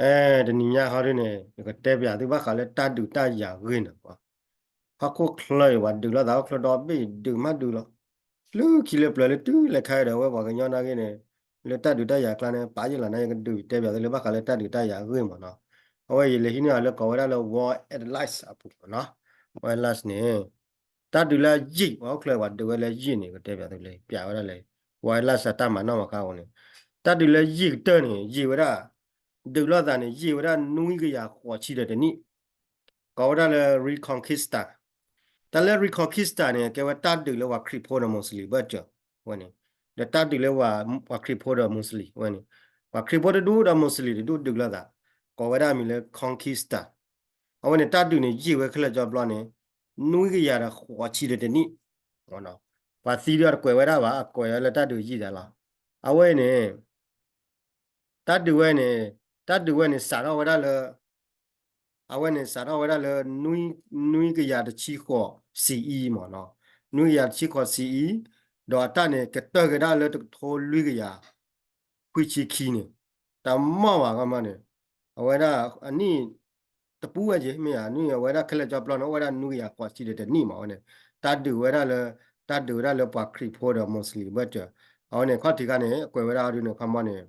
အဲ တနံၤညါဟီဒ်န့ၣ် ယကတဲပျးသုဘၣ်ဃးလၢတၢ်ဒုးတၢ်ယၤဂ့ၢ်န့ၣ်ပှၤ ဟီၣ်ခိၣ်ချၢအံၤ ပှၤဒုးလိာ်သးဟီၣ်ခိၣ်ချၢဒီဘ့ၣ်ဒုးမးဒုးလီၤ. လၢခံလၢပျၢၤလၢတုၤလဲၤခါဒီး အဝဲပှၤကညီနာ်က့န့ၣ် လၢတၢ်ဒုးတၢ်ယၤကျါန့ၣ် ပာ်ယ့ၢ်လီၤန့ၣ် ယကဒုးတဲပျးသုလၢဘၣ်ဃးလၢတၢ်ဒုးတၢ်ယၤဂ့ၢ်မ့ၢ်နီၤ. အဝဲယလဲၤဟံးန့ၢ်အီၤလၢကိးဝဲဒၣ်လၢ War Atlas အပူၤမ့ၢ်နီၤ. War Atlas န့ၣ် တၢ်ဒုးလၢယံာ် ပှၤဟီၣ်ခိၣ်ချၢပှၤဒုးဝဲလၢယံာ်န့ၣ် ကတဲပျးသုလၢ ပျးဝဲဒၣ်လၢ War Atlas တၢ်မၤနီၣ်မၤဃါအဃိန့ၣ် တၢ်ဒုးလၢယံာ်ကတၢၢ်န့ၣ် ယံာ်ဝဲဒၣ် ဒုးလိာ်သးန့ၣ် ယံာ်ဝဲဒၣ်နွံကယၤဃိးဆံဒီးတနံၣ် ကိးဝဲဒၣ်လၢ Reconquista. တၢ်လၢ Reconquista န့ၣ် ကဲဝဲတၢ်ဒုးလၢပှၤခရံာ်ဖိဒီး Muslim ဘၢၣ်စၢၤဝဲန့ၣ် ဒီးတၢ်ဒုးလၢပှၤခရံာ်ဖိဒီး Muslim ဝဲန့ၣ် ပှၤခရံာ်ဖိတဒူဒီး Muslim တဒူဒုးလိာ်သး ကိးဝဲဒၣ်မံၤလၢ Conquista. အဝဲန့ၣ်တၢ်ဒုးန့ၣ် ယံာ်ဝဲခဲလၢာ်ကၠီပျီန့ၣ် နွံကယၤဒီးဃိးဆံဒီးတနံၣ် ပှၤသံဒီးတကွဲးဝဲဒၣ်ဘၣ် အကွဲးဝဲလၢတၢ်ဒုးယံာ်ဒၣ်လီၤ. အဝဲန့ၣ် တၢ်ဒုးဝဲန့ၣ် တၢ်ဒုးဝဲန့ၣ်စးထီၣ်ဝဲဒၣ်လၢ အဝဲန့ၣ်စးထီၣ်ဝဲဒၣ်လၢ နွံကယၤတဆံဃိး စံးအံၤမ့ၢ်နီၤ, နွံကယၤတဆံဃိး စံးအံၤ, ဒီးအတၢ်န့ၣ်ကတၢၢ်က့ၤဒၣ်လၢတကထိလွံၢ်ကယၤ ခွံဆံခံန့ၣ်, တၢ်မီၢ်ဘၣ်ကမီန့ၣ်, အဝဲဒၣ်အနံၣ် တပူၤဝဲက့ၤ မ့ၢ်ဧါ, နွံအဝဲဒၣ်ခဲလၢာ်ကၠီပျီန့ၣ် အိၣ်ဝဲဒၣ်နွံကယၤဃိးဆံဒီးတနံၣ်မး အဝဲန့ၣ်, တၢ်ဒုးဝဲဒၣ်လၢ, တၢ်ဒုးဝဲဒၣ်လၢပှၤခရံာ်ဖိဒီး Muslim ဘၢၣ်စၢၤ, အဝဲန့ၣ်ခီၣ်ထံးခါန့ၣ် ကွဲးဝဲဒၣ်အီၤဒုးန့ၣ် ခီမီန့ၣ်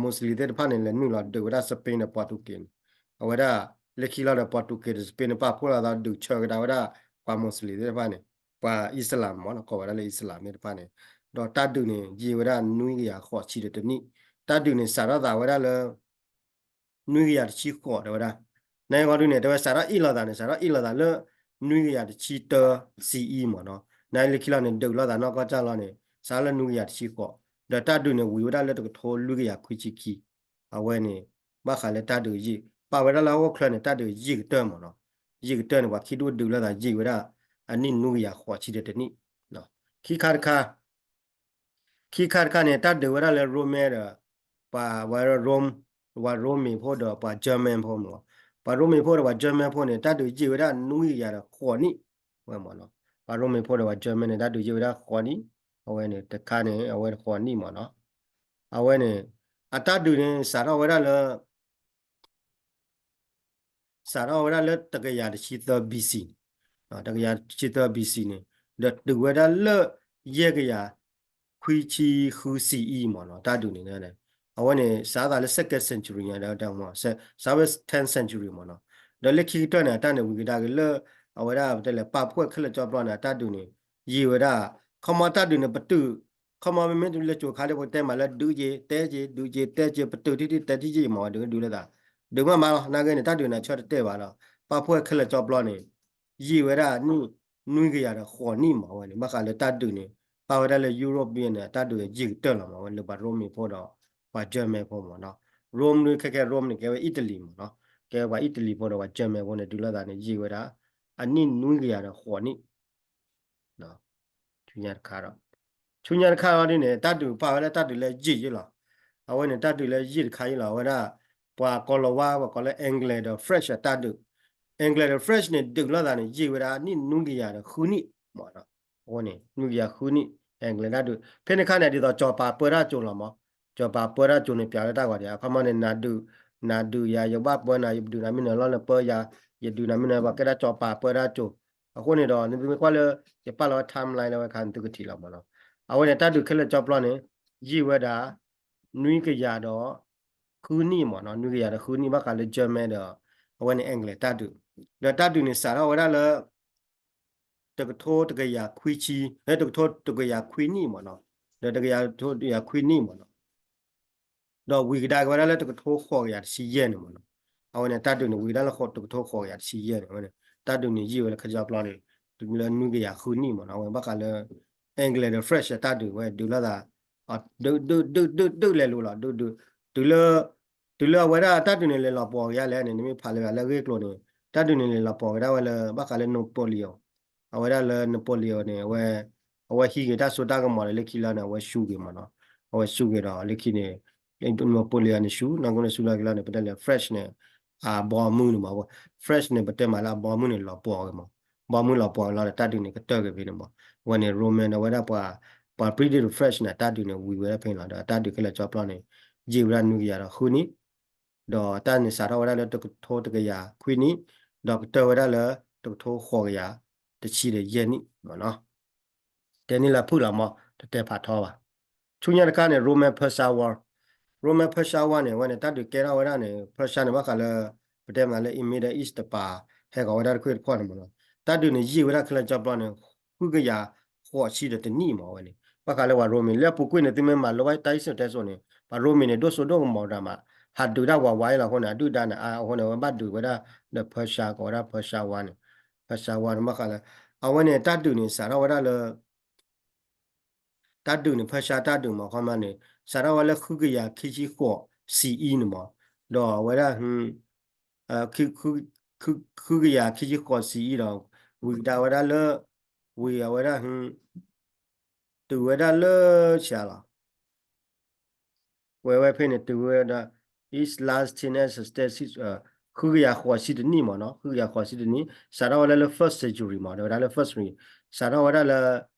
Muslim သ့ၣ်တဖၣ်န့ၣ် လဲၤနုာ်လီၤဒုးဝဲဒၣ် Spain ဒီး Portuguese န့ၣ်, အဝဲဒၣ် လၢခံလီၤဒီး Portuguese ဒီး Spain န့ၣ် ပာ်ဖှိၣ်လိာ်သးဒုးဆၢကဒါဝဲဒၣ် ပှၤ Muslim သ့ၣ်တဖၣ်န့ၣ်, ပှၤ Islam မ့ၢ်နီၤ ကိးဝဲဒၣ်လၢ Islam သ့ၣ်တဖၣ်န့ၣ်, ဒီးတၢ်ဒုးန့ၣ် ယံာ်ဝဲဒၣ်နွံကယၤဃိးဆံဒီးတနံၣ်, တၢ်ဒုးန့ၣ် စးထီၣ်သးဝဲဒၣ်လၢ နွံကယၤတဆံဃိးတဲဝဲဒၣ်, နဂီၢ်ဒုးန့ၣ် တဲဝဲစးထီၣ်အ့ၣ်လိာ်သးန့ၣ် စးထီၣ်အ့ၣ်လိာ်သးလၢ နွံကယၤတဆံတၢ စံးအံၤမ့ၢ်နီၤ, နလၢခံလီၤန့ၣ် ဒုးလိာ်သးနီၢ်ကီၢ်ကၢ်လီၤန့ၣ် စးထီၣ်လၢနွံကယၤတဆံဃိး, ဒီးတၢ်ဒုးန့ၣ် ဝံၤဝဲဒၣ်လၢတကထိလွံၢ်ကယၤခွံဆံခံ, အဝဲန့ၣ် ဘၣ်ဃးလၢတၢ်ဒုးယံာ်, ပာ်ဝဲဒၣ်လၢဟီၣ်ခိၣ်ချၢန့ၣ် တၢ်ဒုးယံာ်ကတၢၢ်မ့ၢ်နီၤ, ယံာ်ကတၢၢ်န့ၣ် ပှၤခံဒူၣ်ဒုးလိာ်သးယံာ်ဝဲဒၣ် အနံၣ်နွံကယၤဃိးဆံဒီးတနံၣ်, ခံခါတခါ ခံခါတခါန့ၣ် တၢ်ဒုးဝဲဒၣ်လၢ Roman ဒီး ပှၤဝဲ Rome, ပှၤ Rome ဖိဒီးပှၤ German ဖိမ့ၢ်, ပှၤ Rome ဖိဒီးပှၤ German ဖိန့ၣ် တၢ်ဒုးယံာ်ဝဲဒၣ်နွံကယၤဒီးဃိးနံၣ်ဝဲမ့ၢ်နီၤ, ပှၤ Rome ဖိဒီးပှၤ German န့ၣ် တၢ်ဒုးယံာ်ဝဲဒၣ်ဃိးနံၣ်, အဝဲန့ၣ်တခါန့ၣ် အဝဲဃိးနံၣ်မ့ၢ်နီၤ, အဝဲန့ၣ် အတၢ်ဒုးန့ၣ် စးထီၣ်ဝဲဒၣ်လၢ စးထီၣ်ဝဲဒၣ်လၢတကယၤတဆံသၢ B C န့ၣ်, တကယၤတဆံသၢ B C န့ၣ်, ဒီးတုၤဝဲဒၣ်လၢ ယဲၢ်ကယၤခွံဆံဃု စံးအံၤမ့ၢ်နီၤ, တၢ်ဒုးန့ၣ်, အဝဲန့ၣ် စးသးလၢ second century ညါဒီး စးဝဲ tenth century မ့ၢ်နီၤ, ဒီးလၢခံကတၢၢ်န့ၣ် အတၢ်န့ၣ်ဝံၤကဒါက့ၤလၢ အဝဲဒၣ်ပတဲလဲၣ် ပာ်ဖှိၣ်ခဲလၢာ်ကၠီပျီန့ၣ် အတၢ်ဒုးန့ၣ် ယံာ်ဝဲဒၣ်, ခီမီတၢ်ဒုးန့ၣ် ပတုာ် ခီမီမ့မ့ၢ်လၢကၠိၤခါဒ်ပတဲမးလၢဒုးက့ၤ တဲက့ၤ ဒုးက့ၤ တဲက့ၤ ပတုာ်ထံၣ်ထံၣ်တဲထံၣ်က့ၤမး ဝဲဒုးဒုးလၢသး, ဒုးမးမးလီၤ, နာ်က့န့ၣ် တၢ်ဒုးန့ၣ် အဆၢတတဲာ်ဘၣ်ဒီး ပာ်ဖှိၣ်ခဲလၢာ်ကၠီပျီန့ၣ် ယံာ်ဝဲဒၣ်နံၣ် နွံကယၤဒီးဃိးနံၣ်မး အဝဲန့ၣ် ဘၣ်ဃးလၢတၢ်ဒုးန့ၣ် ပာ်ဝဲဒၣ်လၢ Europe န့ၣ် အတၢ်ဒုးယံာ်ကတၢၢ်လီၤမး ဝဲလၢပှၤ Rome ဖိဒီး ပှၤ German ဖိမးနီၤ, Rome ဒုးခဲကဲ Rome န့ၣ် ကဲဝဲ Italy မးနီၤ, ကဲပှၤ Italy ဖိဒီးပှၤ German ဖိန့ၣ် ဒုးလိာ်သးန့ၣ် ယံာ်ဝဲဒၣ် အနံၣ်နွံကယၤဒီးဃိးနံၣ် ဆူညါတခါဒီး ဆူညါတခါအီၤဒ်န့ၣ် တၢ်ဒုးပာ်ဝဲဒၣ်တၢ်ဒုးလၢယံာ်ယ့ၣ်လီၤ, အဝဲန့ၣ် တၢ်ဒုးလၢယံာ်တခါယ့ၣ်လီၤ, အဝဲဒၣ် ပှၤကိးလီၤဝါ ပှၤကိးလၢ Anglo ဒီး French အတၢ်ဒုး, Anglo ဒီး French န့ၣ် ဒုးလိာ်သးန့ၣ် ယံာ်ဝဲဒၣ်နံၣ်နွံကယၤဒီးဃုနံၣ်မးနီၤ, အဃိန့ၣ် နွံကယၤဃုနံၣ် Anglo တၢ်ဒုး ဖဲန့ၣ်ခါန့ၣ် ဒ်သိးကၠီၤပၤပၢတၢ်ကၠိၤလီၤမး, ကၠီၤပၤပၢတၢ်ကၠိၤန့ၣ် ပျးလၢတၢ်ဂီၤဒံး အခီမီန့ၣ် နၤဒုး နၤဒုးယၤ ယဘၣ်ပၢနၤ ယဒုးနၤမ့ၢ်နၤလီၤနပၢယၤ, ယဒုးနၤမ့ၢ်နၤ ပှၤကဲဒၣ်ကၠီၤပၤပၢတၢ်ကၠိၤ, အဃိန့ၣ်ဒီး နသုမ့ၢ်ကွၢ်လၢ ယပာ်လီၤဝဲ timeline လၢဝဲခါ နသုကထံၣ်လီၤမးနီၤ, အဝဲန့ၣ် တၢ်ဒုးခဲလၢာ်ကၠီပျီန့ၣ် ယံာ်ဝဲဒၣ် နွံကယၤဒီး ဃုနံၣ်မးနီၤ, နွံကယၤဒီးဃုနံၣ် ဘၣ်ဃးလၢ German ဒီး အဝဲန့ၣ် Anglo တၢ်ဒုး, ဒီးတၢ်ဒုးန့ၣ် စးထီၣ်ဝဲဒၣ်လၢ တကထိတကယၤခွံဆံ, တကထိတကယၤခွံနံၣ်မးနီၤ, ဒီးတကထိတကယၤခွံနံၣ်မးနီၤ, ဒီးဝံၤကဒါက့ၤဝဲဒၣ်လၢတကထိဃိးကယၤတဆံယဲၢ်န့ၣ်မးနီၤ, အဝဲန့ၣ် တၢ်ဒုးန့ၣ် ဝံၤကဒါလၢတကထိဃိးကယၤတဆံယဲၢ်န့ၣ် အဝဲန့ၣ် တၢ်ဒုးန့ၣ်ယံာ်ဝဲလၢခဲကၠီပျီန့ၣ် တုၤလၢနွံကယၤဃုနံၣ်မးနီၤ, အဝဲဘၣ်ဃးလၢ Anglo ဒီး French တၢ်ဒုးဝဲ ဒုးလိာ်သး ဒုး ဒုး ဒုး ဒုး ဒုးလဲၤလိၤလီၤ, ဒုး ဒုး တုၤလၢ တုၤလၢအဝဲဒၣ်တၢ်ဒုးန့ၣ် လဲၤလီၤပှီၢ်က့ၤဒ်လဲၣ်န့ၣ် နမ့ၢ်ဖးလၢလၢအဂ့ၢ်အကျိၤန့ၣ် တၢ်ဒုးန့ၣ် လဲၤလီၤပှီၢ်က့ၤဒၣ်ဝဲလၢ ဘၣ်ဃးလၢ Napoleon, အဝဲဒၣ်လၢ Napoleon န့ၣ် အဝဲ အဝဲဟံးက့ၤတၢ်စိတၢ်ကမီၤဒီး လၢခံလီၤန့ၣ် အဝဲဆူၣ်က့ၤမးနီၤ, အဝဲဆူၣ်က့ၤဒီး လၢခံန့ၣ် Napoleon န့ၣ်ဆူၣ်, နီၢ်ကီၢ်န့ၣ်ဆူၣ်လီၤက့ၤလီၤန့ၣ် ပတဲလဲၣ် French န့ၣ် အဘီမုၢ်န့ၣ်မး, French န့ၣ် ပတဲမးလၢအဘီမုၢ်န့ၣ် လီၤပှီၢ်က့ၤမး, ဘီမုၢ်လီၤပှီၢ်က့ၤလီၤဒီး တၢ်ဒုးန့ၣ် ကတၢၢ်က့ၤဖဲန့ၣ်မး, အဝဲန့ၣ် Roman ဒီးဝဲဒၣ်ပှၤ ပှၤ British French န့ၣ် တၢ်ဒုးန့ၣ် ဝံၤဝဲဒၣ်ဖဲန့ၣ်လီၤ, ဒီးတၢ်ဒုးခဲလၢာ်ကၠီပျီန့ၣ် ယံာ်ဝဲဒၣ်နွံကယၤဒီးဃုနံၣ် ဒီးတၢ်န့ၣ်စးထီၣ်ဝဲဒၣ်လၢတကထိတကယၤခွံနံၣ်, ဒီးကတၢၢ်ဝဲဒၣ်လၢတကထိဃိးကယၤတဆံဒီးယဲၢ်နံၣ်မ့ၢ်နီၤ. တဲန့ၢ်လၢဖုၣ်လီၤမး တတဲဖးထီဘၣ်. ဆူညါတခါန့ၣ် Roman Persia War, Roman Persia War န့ၣ် အဝဲန့ၣ် တၢ်ဒုးကဲထီၣ်ဝဲဒၣ်န့ၣ် Persia န့ၣ် ဘၣ်ဃးလၢ ပတဲမးလၢ Middle East တပၤ ဟဲဃီၤဝဲဒၣ်တခွ့ၣ်တခီၣ်န့ၣ်မ့ၢ်နီၤ. တၢ်ဒုးန့ၣ် ယံာ်ဝဲဒၣ်ခဲလၢာ်ကၠီပျီန့ၣ် ဃုကယၤဃိးဆံဒီးတနံၣ်မး အဝဲန့ၣ် ဘၣ်ဃးလၢပှၤ Roman လၢအပူၤကွံာ်န့ၣ် သုမ့ၢ်မၤလိဝဲတၢ်ဟံၣ်စၢၣ်တဲစိန့ၣ် ပှၤ Roman န့ၣ် ဒိၣ်စိဒိၣ်ကမီၤဒၣ်မး ဟးဒုးတၢ်ဝးဝးအံၤလီၤအဃိန့ၣ် အဒုၣ်ဒါန့ၣ် အါအဃိန့ၣ် အဝဲဘၣ်ဒုးဝဲဒၣ်ဒီး Persia ကိးဝဲဒၣ် Persia War န့ၣ်, Persia War န့ၣ် ဘၣ်ဃးလၢ အဝဲန့ၣ် တၢ်ဒုးန့ၣ် စးထီၣ်ဝဲဒၣ်လၢ တၢ်ဒုးန့ၣ် Persia တၢ်ဒုးမး ခီမးန့ၣ် စးထီၣ်ဝဲလၢဃုကယၤခံဆံဃိး C E န့ၣ်မး, ဒီးအဝဲဒၣ် ဃုကယၤခံဆံဃိး C E ဒီး ဝံၤကဒါဝဲဒၣ်လၢ ဝံၤအဝဲဒၣ် တုၤဝဲဒၣ်လၢဆံးလီၤ ကွဲးဝဲဖဲန့ၣ် တုၤဝဲဒၣ် East Latin Stasis ဃုကယၤဃိးဆံတနံၣ်မးနီၤ, ဃုကယၤဃိးဆံတနံၣ် စးထီၣ်ဝဲဒၣ်လၢ first century မး တဲဝဲဒၣ်လၢ first century စးထီၣ်ဝဲဒၣ်လၢ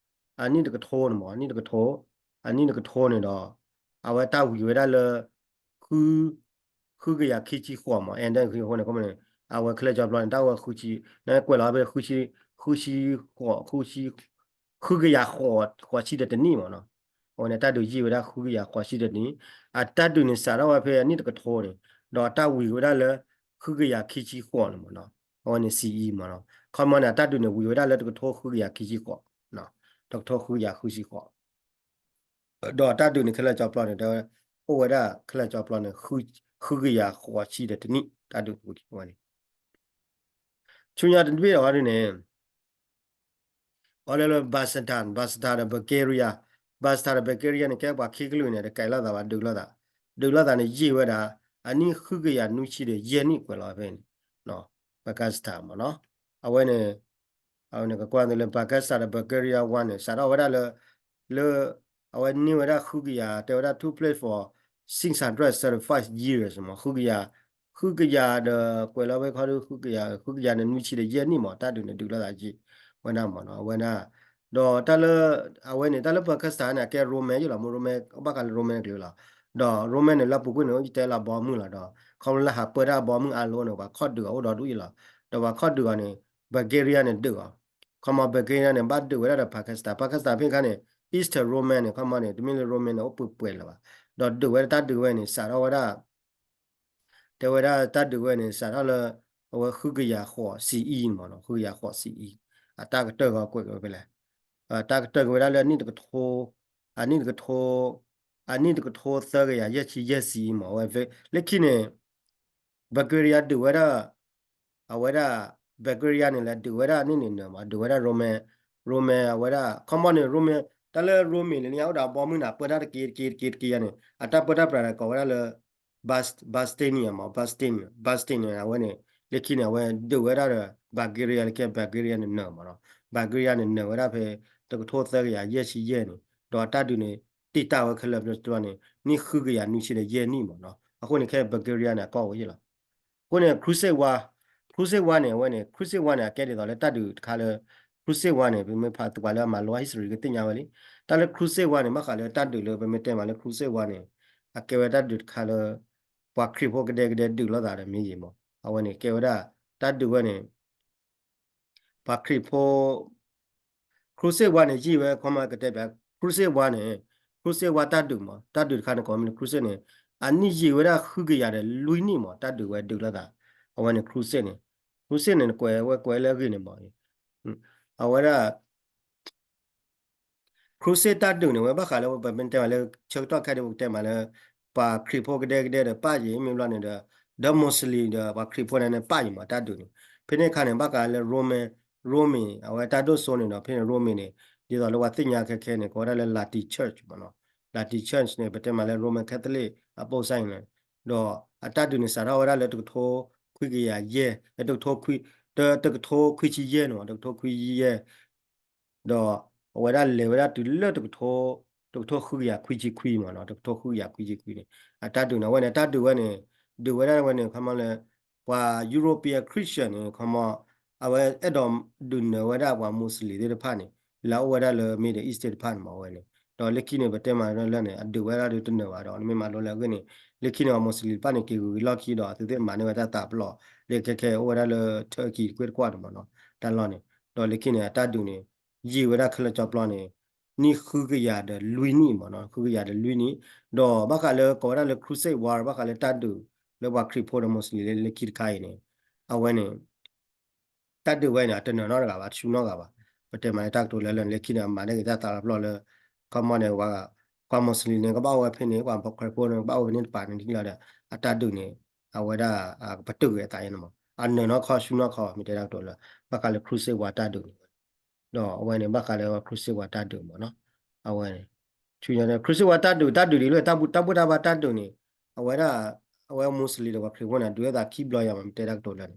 အနံၣ်တကထိန့ၣ်မး အနံၣ်တကထိ, အနံၣ်တကထိန့ၣ်ဒီး အဝဲတၢ်ဝံၤဝဲဒၣ်လၢ ဃု ဃုကယၤခံဆံဃိးမး အဲၣ်ဒဲးဃံအဃိန့ၣ် ခီမးန့ၣ် အဝဲခဲလၢာ်ကၠီပျီန့ၣ် တၢ်ဝဲဃုဆံ နကွဲးလီၤဖဲဃုဆံ ဃုဆံဃိး ဃုဆံ ဃုကယၤဃိးဆံဒီးတနံၣ်မးနီၤ, အဝဲန့ၣ် တၢ်ဒုးယံာ်ဝဲဒၣ်ဃုကယၤဃိးဆံဒီးတနံၣ်, အတၢ်ဒုးန့ၣ်စးထီၣ်ဝဲဖဲအနံၣ်တကထိန့ၣ် ဒီးတၢ်ဝံၤဝဲဒၣ်လၢ ဃုကယၤခံဆံဃိးန့ၣ်မးနီၤ, အဝဲန့ၣ် C E မးနီၤ, ခီမးန့ၣ် အတၢ်ဒုးန့ၣ်ဝံၤဝဲဒၣ်လၢတကထိဃုကယၤခံဆံဃိး, တကထိဃုကယၤဃုဆံဃိး ဒီးတၢ်ဒုးန့ၣ်ခဲလၢာ်ကၠီပျီန့ၣ် တဲဝဲ အိၣ်ဝဲဒၣ်ခဲလၢာ်ကၠီပျီန့ၣ် ဃုကယၤဃိးဆံဒီးတနံၣ် တၢ်ဒုးဝဲန့ၣ်, ဆူညါတဘ့ၣ်ဒီးန့ၣ် အီၤလၢလၢ Byzantine, Byzantine ဒီး Bulgaria, Byzantine ဒီး Bulgaria န့ၣ် ကဲပှၤခံကလုာ်န့ၣ် တကဲလိာ်သးဘၣ် ဒုးလိာ်သး, ဒုးလိာ်သးန့ၣ် ယံာ်ဝဲဒၣ် အနံၣ်ဃုကယၤနွံဆံဒီးယဲၢ်နံၣ်ကွဲးလီၤဖဲန့ၣ်, Pakistan မးနီၤ, အဝဲန့ၣ် အဝဲန့ၣ်ကကွၢ်သုလၢ Pakistan ဒီး Bulgaria War န့ၣ် စးထီၣ်ဝဲဒၣ်လၢ လၢ အဝဲန့ၢ်ဝဲဒၣ်ဃုကယၤ တဲဝဲဒၣ် took place for six hundred thirty-five years မး ဃုကယၤ ဃုကယၤဒီးကွဲးလီၤဝဲခီဒု ဃုကယၤ ဃုကယၤန့ၣ်နွံဆံဒီးယဲၢ်နံၣ်မး တၢ်ဒုးန့ၣ်ဒုးလိာ်သးယံာ်ဝဲဒၣ်မးနီၤ အဝဲဒၣ်, ဒီးတၢ်လၢ အဝဲန့ၣ် တၢ်လၢ Pakistan န့ၣ် အကဲ Roman ယ့ၣ်လီၤ မ့ၢ် Roman ဘၣ်ဃးလၢ Roman ကျိၤလီၤ, ဒီး Roman န့ၣ် လၢပူၤကွံာ်န့ၣ် ယတဲလၢအဘီမုၢ်လီၤဒီး ခီဖျိလၢဟးပၢတၢ်အဘီမုၢ်အါလိၤန့ၣ် ပှၤခီၣ်ဒုးအီၤအိၣ်ဒီဒူၣ်ယ့ၣ်လီၤ, ဒီးပှၤခီၣ်ဒုးအီၤန့ၣ် Bulgaria န့ၣ်ဒုးအီၤ, ခီမး Bulgaria န့ၣ် ဘၣ်ဒုးဝဲဒၣ်ဒီး Pakistan, Pakistan ဖဲခါန့ၣ် Eastern Roman န့ၣ် ခီမးန့ၣ် တမ့ၢ်လၢ Roman န့ၣ် အိၣ်ပှဲၤပှဲၤလၢၤဘၣ်, ဒီးဒုးဝဲဒၣ်တၢ်ဒုးဝဲန့ၣ် စးထီၣ်ဝဲဒၣ် တဲဝဲဒၣ်တၢ်ဒုးဝဲန့ၣ် စးထီၣ်လၢ အဝဲဃုကယၤဃိး C E န့ၣ်မးနီၤ ဃုကယၤဃိး C E, အတၢ်ကတၢၢ်ဂီၤကွဲးက့ၤဝဲဖဲလဲၣ်, တၢ်ကတၢၢ်က့ၤဝဲဒၣ်လၢအနံၣ်တကထိ အနံၣ်တကထိ အနံၣ်တကထိသၢကယၤယဲၢ်ဆံယဲၢ် C E မး အဝဲ လၢခံန့ၣ် Bulgaria ဒုးဝဲဒၣ် အဝဲဒၣ် Bulgaria န့ၣ်လဲၤဒုးဝဲဒၣ်န့ၣ်န့ၣ်နၢၤမး ဒုးဝဲဒၣ် Roman, Roman အဝဲဒၣ် ခီမီန့ၣ် Roman တၢ်လၢ Roman လၢညါအိၣ်ဒီးအဘီမုၢ်န့ၣ် ပၢတၢ်တက့တက့တက့တက့ယါန့ၣ် အတၢ်ပၢတၢ်ပြးန့ၣ် ကိးဝဲဒၣ်လၢ Bas- Byzantium မး Byzantium, Byzantium န့ၣ် အဝဲန့ၣ် လၢခံန့ၣ် အဝဲဒုးဝဲဒၣ်ဒီး Bulgaria လၢခံ Bulgaria န့ၣ်နၢၤမးနီၤ Bulgaria န့ၣ်နၢၤဝဲဒၣ်ဖဲ တကထိသၢကယၤယဲၢ်ဆံယဲၢ်န့ၣ် ဒီးအတၢ်ဒုးန့ၣ် တံာ်တာ်ဝဲခဲလၢာ်ပျီန့ၣ် နံၣ်ဃုကယၤနွံဆံဒီးယဲၢ်နံၣ်မးနီၤ အဃိန့ၣ် ခဲ Bulgaria န့ၣ် အကီၢ်ဝဲယ့ၣ်လီၤ. အဃိန့ၣ် Crusade War, Crusade War န့ၣ် အဝဲန့ၣ် Crusade War န့ၣ် အကဲဒ်သိးလၢတၢ်ဒုးတခါလၢ Crusade War န့ၣ် ပမ့ၢ်ဖးသပှၢ်လၢအမၤလိ history ကသ့ၣ်ညါဝဲလံ. တၢ်လၢ Crusade War န့ၣ် ဘၣ်ဃးလၢတၢ်ဒုးလၢပမ့ၢ်တဲမးလၢ Crusade War န့ၣ် အကဲဝဲတၢ်ဒုးတခါလၢ ပှၤခရံာ်ဖိကဒဲကဒဲဒုးလိာ်သးဒီးမ့ၢ်ယံၤမး အဝဲန့ၣ် ကဲဝဲဒၣ် တၢ်ဒုးဝဲန့ၣ် ပှၤခရံာ်ဖိ Crusade War န့ၣ် ယံာ်ဝဲ ခီမီကတဲပၠး Crusade War န့ၣ် Crusade War တၢ်ဒုးမး တၢ်ဒုးတခါန့ၣ် ကိးမ့ၢ်လၢ Crusade န့ၣ် အနံၣ်ယံာ်ဝဲဒၣ်ဃုကယၤဒီးလွံၢ်နံၣ်မး တၢ်ဒုးဝဲဒုးလိာ်သး အဝဲန့ၣ် Crusade န့ၣ် Crusade န့ၣ် ကွဲးဝဲကွဲးလၢအဂ့ၢ်န့ၣ်မး အဝဲဒၣ် Crusade တၢ်ဒုးန့ၣ် ဝဲဘၣ်ဃးလၢပမ့ၢ်တဲမးလၢ ဆၢကတီၢ်ခဲအံၤ ပကတဲမးလၢ ပှၤခရံာ်ဖိကဒဲကဒဲဒီးပၢ်ယံၤ မ့ၢ်ဘျီန့ၣ်ဒီး ဒီး Muslim ဒီးပှၤခရံာ်ဖိန့ၣ်န့ၣ် ပၢ်ယံၤမး တၢ်ဒုးန့ၣ် ဖဲန့ၣ်အခါန့ၣ် ဘၣ်ဃးလၢ Roman, Roman အဝဲတၢ်ဒိၣ်စိန့ၣ်ဒီး ဖဲန့ၣ် Roman န့ၣ် ဒ်သိးလၢပှၤသ့ၣ်ညါခဲခဲန့ၣ် ကိးဝဲဒၣ်လၢ Latin Church မးနီၤ Latin Church န့ၣ် ပတဲမးလၢ Roman Catholic အပိၢ်စၢ်န့ၣ် ဒီးအတၢ်ဒုးန့ၣ် စးထီၣ်ဝဲဒၣ်လၢတကထိခွံကယၤယဲၢ် တကထိခွံ, တကထိခွံဆံယဲၢ်န့ၣ်မး တကထိခွံဆံယဲၢ် ဒီးအဝဲဒၣ်လဲၤဝဲဒၣ်တုၤလၢတကထိ, တကထိဃုကယၤခွံဆံခွံမးနီၤ, တကထိဃုကယၤခွံဆံခွံန့ၣ် အတၢ်ဒုးန့ၣ် အဝဲန့ၣ် တၢ်ဒုးဝဲန့ၣ် ဒုးဝဲဒၣ်ဝဲန့ၣ် ခီမီလၢ ပှၤ European Christian န့ၣ် ခီမီ အဝဲအဲၣ်ဒိးဒုးနၢၤဝဲဒၣ်ပှၤ Muslim သ့ၣ်တဖၣ်န့ၣ် လၢအအိၣ်ဝဲဒၣ်လၢ Middle East သ့ၣ်တဖၣ်န့ၣ်မး အဝဲန့ၣ် ဒီးလၢခံန့ၣ် ပတဲမးလၢန့ၣ် အဒုးဝဲဒၣ်ဒုးတနၢၤဘၣ်ဒီး နမ့ၢ်မၤလိလၢအဂ့ၢ်န့ၣ် လၢခံန့ၣ် ပှၤ Muslim တဖၣ်န့ၣ် က့ၤဂုၤက့ၤလီၢ်ခံဒီး သုသ့ၣ်မၤန့ၢ်ဝဲတၢ်သးပလီၢ် လၢခဲခဲအိၣ်ဝဲဒၣ်လၢ Turkey တကွ့ၢ်တကွ့ၢ်န့ၣ်မ့ၢ်နီၤ တၢ်လီၢ်န့ၣ် ဒီးလၢခံန့ၣ် အတၢ်ဒုးန့ၣ် ယံာ်ဝဲဒၣ်ခဲလၢာ်ကၠီပျီန့ၣ် နံၣ်ဃုကယၤဒီးလွံၢ်နံၣ်မ့ၢ်နီၤ ဃုကယၤဒီးလွံၢ်နံၣ် ဒီးဘၣ်ဃးလၢကိးဝဲဒၣ်လၢ Crusade War ဘၣ်ဃးလၢတၢ်ဒုးလၢပှၤခရံာ်ဖိဒီး Muslim လၢလၢခံတခါအံၤန့ၣ် အဝဲန့ၣ် တၢ်ဒုးဝဲန့ၣ် အတနၢၤနီတဂၤဘၣ် တဆူၣ်နီတဂၤဘၣ်. ပတဲမးလၢတၢ်ကတိၤလၢလၢလၢခံန့ၣ် အမၤန့ၢ်က့ၤတၢ်သးလီၤပျီၢ်လၢ ခီမီန့ၣ် ပှၤ Muslim န့ၣ် ကဘၣ်အိၣ်ဝဲဖဲန့ၣ် ပှၤခရံာ်ဖိန့ၣ် ကဘၣ်အိၣ်ဝဲဖဲန့ၣ်တပၤန့ၣ် ဒ်လီၤဒီး အတၢ်ဒုးန့ၣ် အဝဲဒၣ် ကပတုာ်က့ၤအသးယဲန့ၣ်မး အနၢၤနီၢ်ခီဆူၣ်နီၢ်ခီ မ့ၢ်တဲတၢ်ကတိၤလၢ ဘၣ်ဃးလၢ Crusade War တၢ်ဒုးန့ၣ် ဒီးအဝဲန့ၣ် ဘၣ်ဃးလၢ Crusade War တၢ်ဒုးမးနီၤ အဝဲန့ၣ် ဆူညါန့ၣ် Crusade War တၢ်ဒုး တၢ်ဒုးဒ်လဲၣ် တၢ်ဘူၣ်တၢ်ဘါတၢ်ဒုးန့ၣ် အဝဲဒၣ် အဝဲ Muslim ဒီးပှၤခရံာ်ဖိန့ၣ် ဒုးလိာ်သးခံဘျီယၤမး မ့ၢ်တဲတၢ်ကတိၤလၢန့ၣ်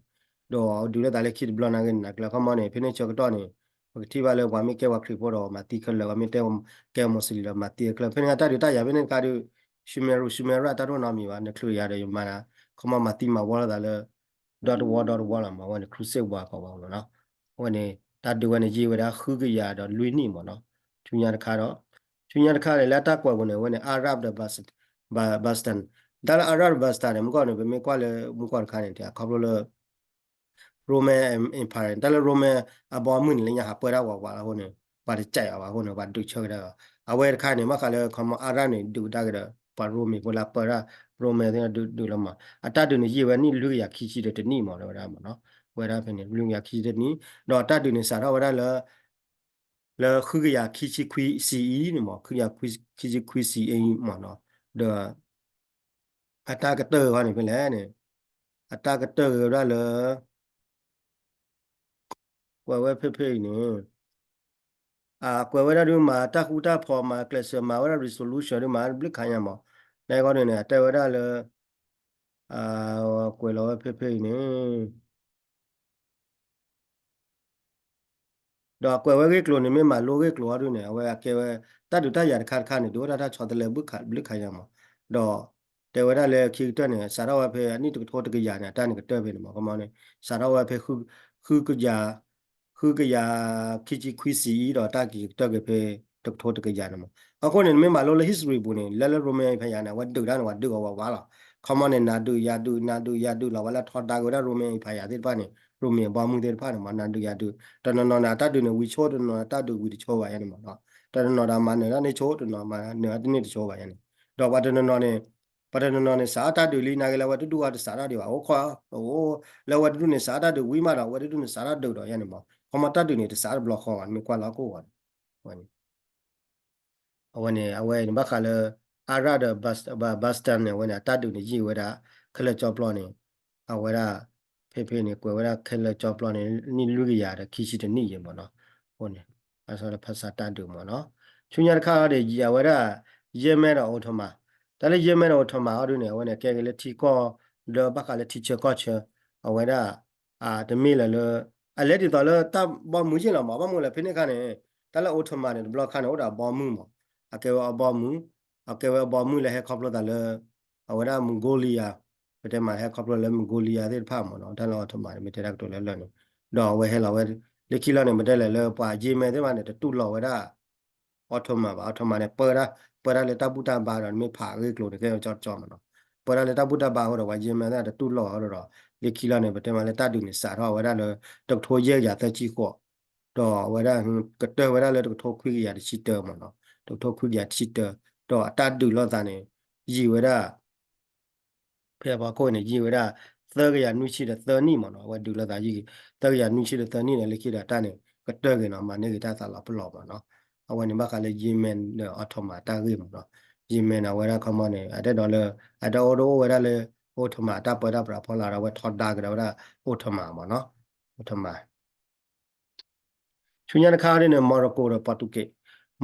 ဒီးဒုးလိာ်သးလၢခံတဘျီနာ်က့န့ၣ် နကျဲခီမီန့ၣ် ဖဲန့ၣ်ဆၢကတီၢ်န့ၣ် ပကထံၣ်ဘၣ်လၢပှၤမ့ၢ်ကဲပှၤခရံာ်ဖိဒီးမၤသံခဲလၢာ် ပှၤမ့ၢ်တဲ ကဲ Muslim ဒီးမၤသံခဲလၢာ် ဖဲန့ၣ်တၢ်ဒုးတၢ်ယၤဖဲန့ၣ်တခါဒုး Sumatra Sumatra တၢ်တအိၣ်နီတမံၤဘၣ် နချုးယၤဒီးယမၤ ခီမီမၤသံမၤဝီလိာ်သးလၢ ဒီတဝီဒီတဝီလီၤမး အဝဲန့ၣ်ခရူးစ့ၣ်ဝါကိးဝဲမးနီၤ အဝဲန့ၣ် တၢ်ဒုးဝဲန့ၣ် ယံာ်ဝဲဒၣ်ဃုကယၤဒီးလွံၢ်နံၣ်မးနီၤ ဆူညါတခါဒီး ဆူညါတခါန့ၣ် လၢအတၢ်ကွဲးပူၤန့ၣ် အဝဲန့ၣ် Arab ဒီး Bas- Ba- Bastan တၢ်လၢ Arab ဒီး Bastan န့ၣ် မုၢ်ကီၢ်န့ၣ် ပမ့ၢ်ကွၢ်လၢမုၢ်ကီၢ်တခါန့ၣ် ခီဖျိလၢ Roman Empire တၢ်လၢ Roman အဘီအမုၢ်န့ၣ် လၢညါဟးပၢတၢ်ဝးဝးလီၤအဃိန့ၣ် ပှၤတကးအီၤဘၣ်အဃိန့ၣ် ပှၤဒုးဆၢကဒါအီၤ အဝဲတခါန့ၣ် ဘၣ်ဃးလၢခီမီ Arab န့ၣ် ဒုးကဒါက့ၤဒီး ပှၤ Roman ဖိလၢပၢတၢ် Roman သ့ၣ်ဒုးဒုးလီၤမး အတၢ်ဒုးန့ၣ် ယံာ်ဝဲနံၣ်လွံၢ်ကယၤခံဆံဒီးတနံၣ်မး တဲဝဲဒၣ်မးနီၤ ဝဲဒၣ်ဖဲန့ၣ် လွံၢ်ကယၤခံဆံတနံၣ် ဒီးတၢ်ဒုးန့ၣ် စးထီၣ်ဝဲဒၣ်လၢ လၢဃုကယၤခံဆံခွံ စီအံၤ န့ၣ်မး ဃုကယၤခံဆံခွံ စီအံၤ မးနီၤ ဒီး အတၢ်ကတၢၢ်ဂီၤန့ၣ်ဖဲလဲၣ်န့ၣ် အတၢ်ကတၢၢ်ဂ့ၤဝဲဒၣ်လၢ ကွဲးဝဲဖဲဖဲအံၤန့ၣ် အကွဲးဝဲဒၣ်ဒုး မၤတၢ်ဃူတၢ်ဖိး မၤကျဲးစၢး မၤဝဲဒၣ် resolution ဒုး မၤဘျုးခါညါမး နဂီၢ်န့ၣ်န့ၣ် အတဲဝဲဒၣ်လၢ ကွဲးလီၤဝဲဖဲဖဲအံၤန့ၣ် ဒီးအကွဲးဝဲဂ့ၢ်ကျိၤန့ၣ် မ့ၢ်မၤလိဂ့ၢ်ကျိၤအီၤဒုးန့ၣ် အဝဲအကဲဝဲ တၢ်ဒုးတၢ်ယၤတခါတခါန့ၣ် ဒုးအိၣ်ဒၣ်တၢ်ဆီတလဲဘျုးခါညါမး ဒီးတဲဝဲဒၣ်လၢခံကတၢၢ်န့ၣ် စးထီၣ်ဝဲဖဲအနံၣ်တကထိတကယၤန့ၣ် အတၢ်န့ၣ်ကတၢၢ်ဖဲန့ၣ်မး ခီမီန့ၣ် စးထီၣ်ဝဲဖဲ ဃုကယၤ ဃုကယၤခံဆံခွံ စီအံၤ ဒီးတၢ်က့ၤကတၢၢ်က့ၤဖဲ တကထိတကယၤန့ၣ်မး အဃိန့ၣ် နမ့ၢ်မၤလိလၢ history ပူၤန့ၣ် လၢလၢ Roman Empire န့ၣ် အဝဲဒုးတၢ်န့ၣ် ပှၤဒုးအီၤဝးဝးလီၤ ခီမီန့ၣ် နၤဒုးယၤဒုး နၤဒုးယၤဒုးလီၤ ပှၤလၢထီဒါက့ၤဝဲဒၣ် Roman Empire သ့ၣ်တဖၣ်န့ၣ် Roman အဘီမုၢ်သ့ၣ်တဖၣ်န့ၣ်မး နၤဒုးယၤဒုး တနီၤနီၤန့ၣ် အတၢ်ဒုးန့ၣ်ဝံၤဆိ တနီၤနီၤတၢ်ဒုးဝံၤတဆိဘၣ်ယဲန့ၣ်မး တနီၤနီၤဒီးမၤနၢၤတၢ်န့ၣ်ဆိ တနီၤမၤနၢၤတၢ်န့ၣ်တဆိဘၣ်ယဲန့ၣ် ဒီးပှၤတနီၤနီၤန့ၣ် ပှၤတနီၤနီၤန့ၣ် စးထီၣ်တၢ်ဒုးလံနာ်က့လၢအဝဲတဒူၣ်အီၤတစးထီၣ်ဒံးဘၣ် အိၣ်ခီ အိၣ် လၢအဝဲတဒူၣ်န့ၣ် စးထီၣ်တၢ်ဒုးဝံၤမးဒီး အဝဲတဒူၣ်န့ၣ် စးထီၣ်ဒုးဒီးယဲန့ၣ်မး ခီမီတၢ်ဒုးန့ၣ် တစးတဘျီဃီဘၣ် နမ့ၢ်ကွၢ်လၢအကိၣ်ဂီၤန့ၣ် အဝဲန့ၣ် အဝဲန့ၣ် ဘၣ်ဃးလၢ Arab ဒီး Bas- Ba- Bastan န့ၣ် အဝဲန့ၣ် အတၢ်ဒုးန့ၣ် ယံာ်ဝဲဒၣ် ခဲလၢာ်ကၠီပျီန့ၣ် အဝဲဒၣ် ဖဲဖဲန့ၣ် ကွဲးဝဲဒၣ်ခဲလၢာ်ကၠီပျီန့ၣ် နံၣ်လွံၢ်ကယၤဒီးခံဆံတနံၣ်ယဲၢ်မးနီၤ အဃိန့ၣ် ဘၣ်ဆၣ်လၢဖဆးတၢ်ဒုးမးနီၤ ဆူညါတခါအံၤဒီး အဝဲဒၣ် Yemen ဒီး Ottoman တၢ်လၢ Yemen ဒီး Ottoman အီၤဒုးန့ၣ် အဝဲန့ၣ် ကဲက့ၤလၢထံကီၢ် ဒီးဘၣ်ဃးလၢထံဆၢကီၢ်ဆၢ အဝဲဒၣ် တမ့ၢ်လၢၤလၢ အလဲၤဒ်သိးလၢတၢ်ဘီမုၢ်ယ့ၢ်လီၤမး ဘၣ်မနုၤလဲၣ် ဖဲန့ၣ်အခါန့ၣ် တၢ်လၢ Ottoman န့ၣ် တဘျီခါန့ၣ် အိၣ်ဒီးအဘီမုၢ်မး အကဲဝဲအဘီမုၢ် အကဲဝဲအဘီမုၢ်လၢဟဲခီဖျိသးလၢ အဝဲဒၣ် Mongolia ပတဲမးဟဲခီဖျိလၢ Mongolia သ့ၣ်တဖၣ်မးနီၤ တၢ်လၢ Ottoman န့ၣ် မ့ၢ်တဲတၢ်ကတိၤလၢလၢာ်န့ၣ် ဒီးအဝဲဟဲလီၤဝဲ လၢခံလီၤန့ၣ် မ့ၢ်တဲလဲၣ်လၢပှၤ Yemen သ့ၣ်တဖၣ်န့ၣ် တတူၢ်လိာ်ဝဲဒၣ် Ottoman ဘၣ် Ottoman န့ၣ် ပၢတၢ် ပၢတၢ်လၢတၢ်ဘူၣ်တၢ်ဘါဒီး နမ့ၢ်ဖးဂ့ၢ်ကျိၤန့ၣ် ကဲကၠီကၠီမးနီၤ ပၢတၢ်လၢတၢ်ဘူၣ်တၢ်ဘါအဃိဒီး ပှၤ Yemen သ့ၣ်တတူၢ်လိာ်အီၤဒီး လၢခံလီၤန့ၣ် ပတဲမးလၢတၢ်ဒုးန့ၣ် စးထီၣ်ဝဲဒၣ်လၢ တကထိယဲၢ်ကယၤသၢဆံဃိး ဒီးအဝဲဒၣ် ကတၢၢ်ဝဲဒၣ်လၢတကထိခွံကယၤတဆံတၢမးနီၤ တကထိခွံကယၤတဆံတၢ ဒီးအတၢ်ဒုးလိာ်သးန့ၣ် ယံာ်ဝဲဒၣ် ဖဲအဖီခိၣ်န့ၣ် ယံာ်ဝဲဒၣ် သၢကယၤနွံဆံဒီးသၢနံၣ်မးနီၤ အဝဲဒုးလိာ်သးယံာ် သၢကယၤနွံဆံဒီးသၢနံၣ်န့ၣ် လၢခံဒီးတၢ်န့ၣ် ကတၢၢ်က့ၤနီၤ မၤန့ၢ်က့ၤတၢ်သးလီၤပလီၢ်မးနီၤ အဝဲန့ၣ်ဘၣ်ဃးလၢ Yemen ဒီး Ottoman တၢ်ဂ့ၢ်မးနီၤ Yemen အဝဲဒၣ်ခီမီန့ၣ် အတၢ်ဒီးလၢ အတၢ်အိၣ်တအိၣ်ဝဲဒၣ်လၢ Ottoman တၢ်ပၢတၢ်ပြးဖီလာ်ဒီး အဝဲထီဒါကဒီးဝဲဒၣ် Ottoman မးနီၤ Ottoman ဆူညါတခါဒ်န့ၣ် Morocco ဒီး Portugal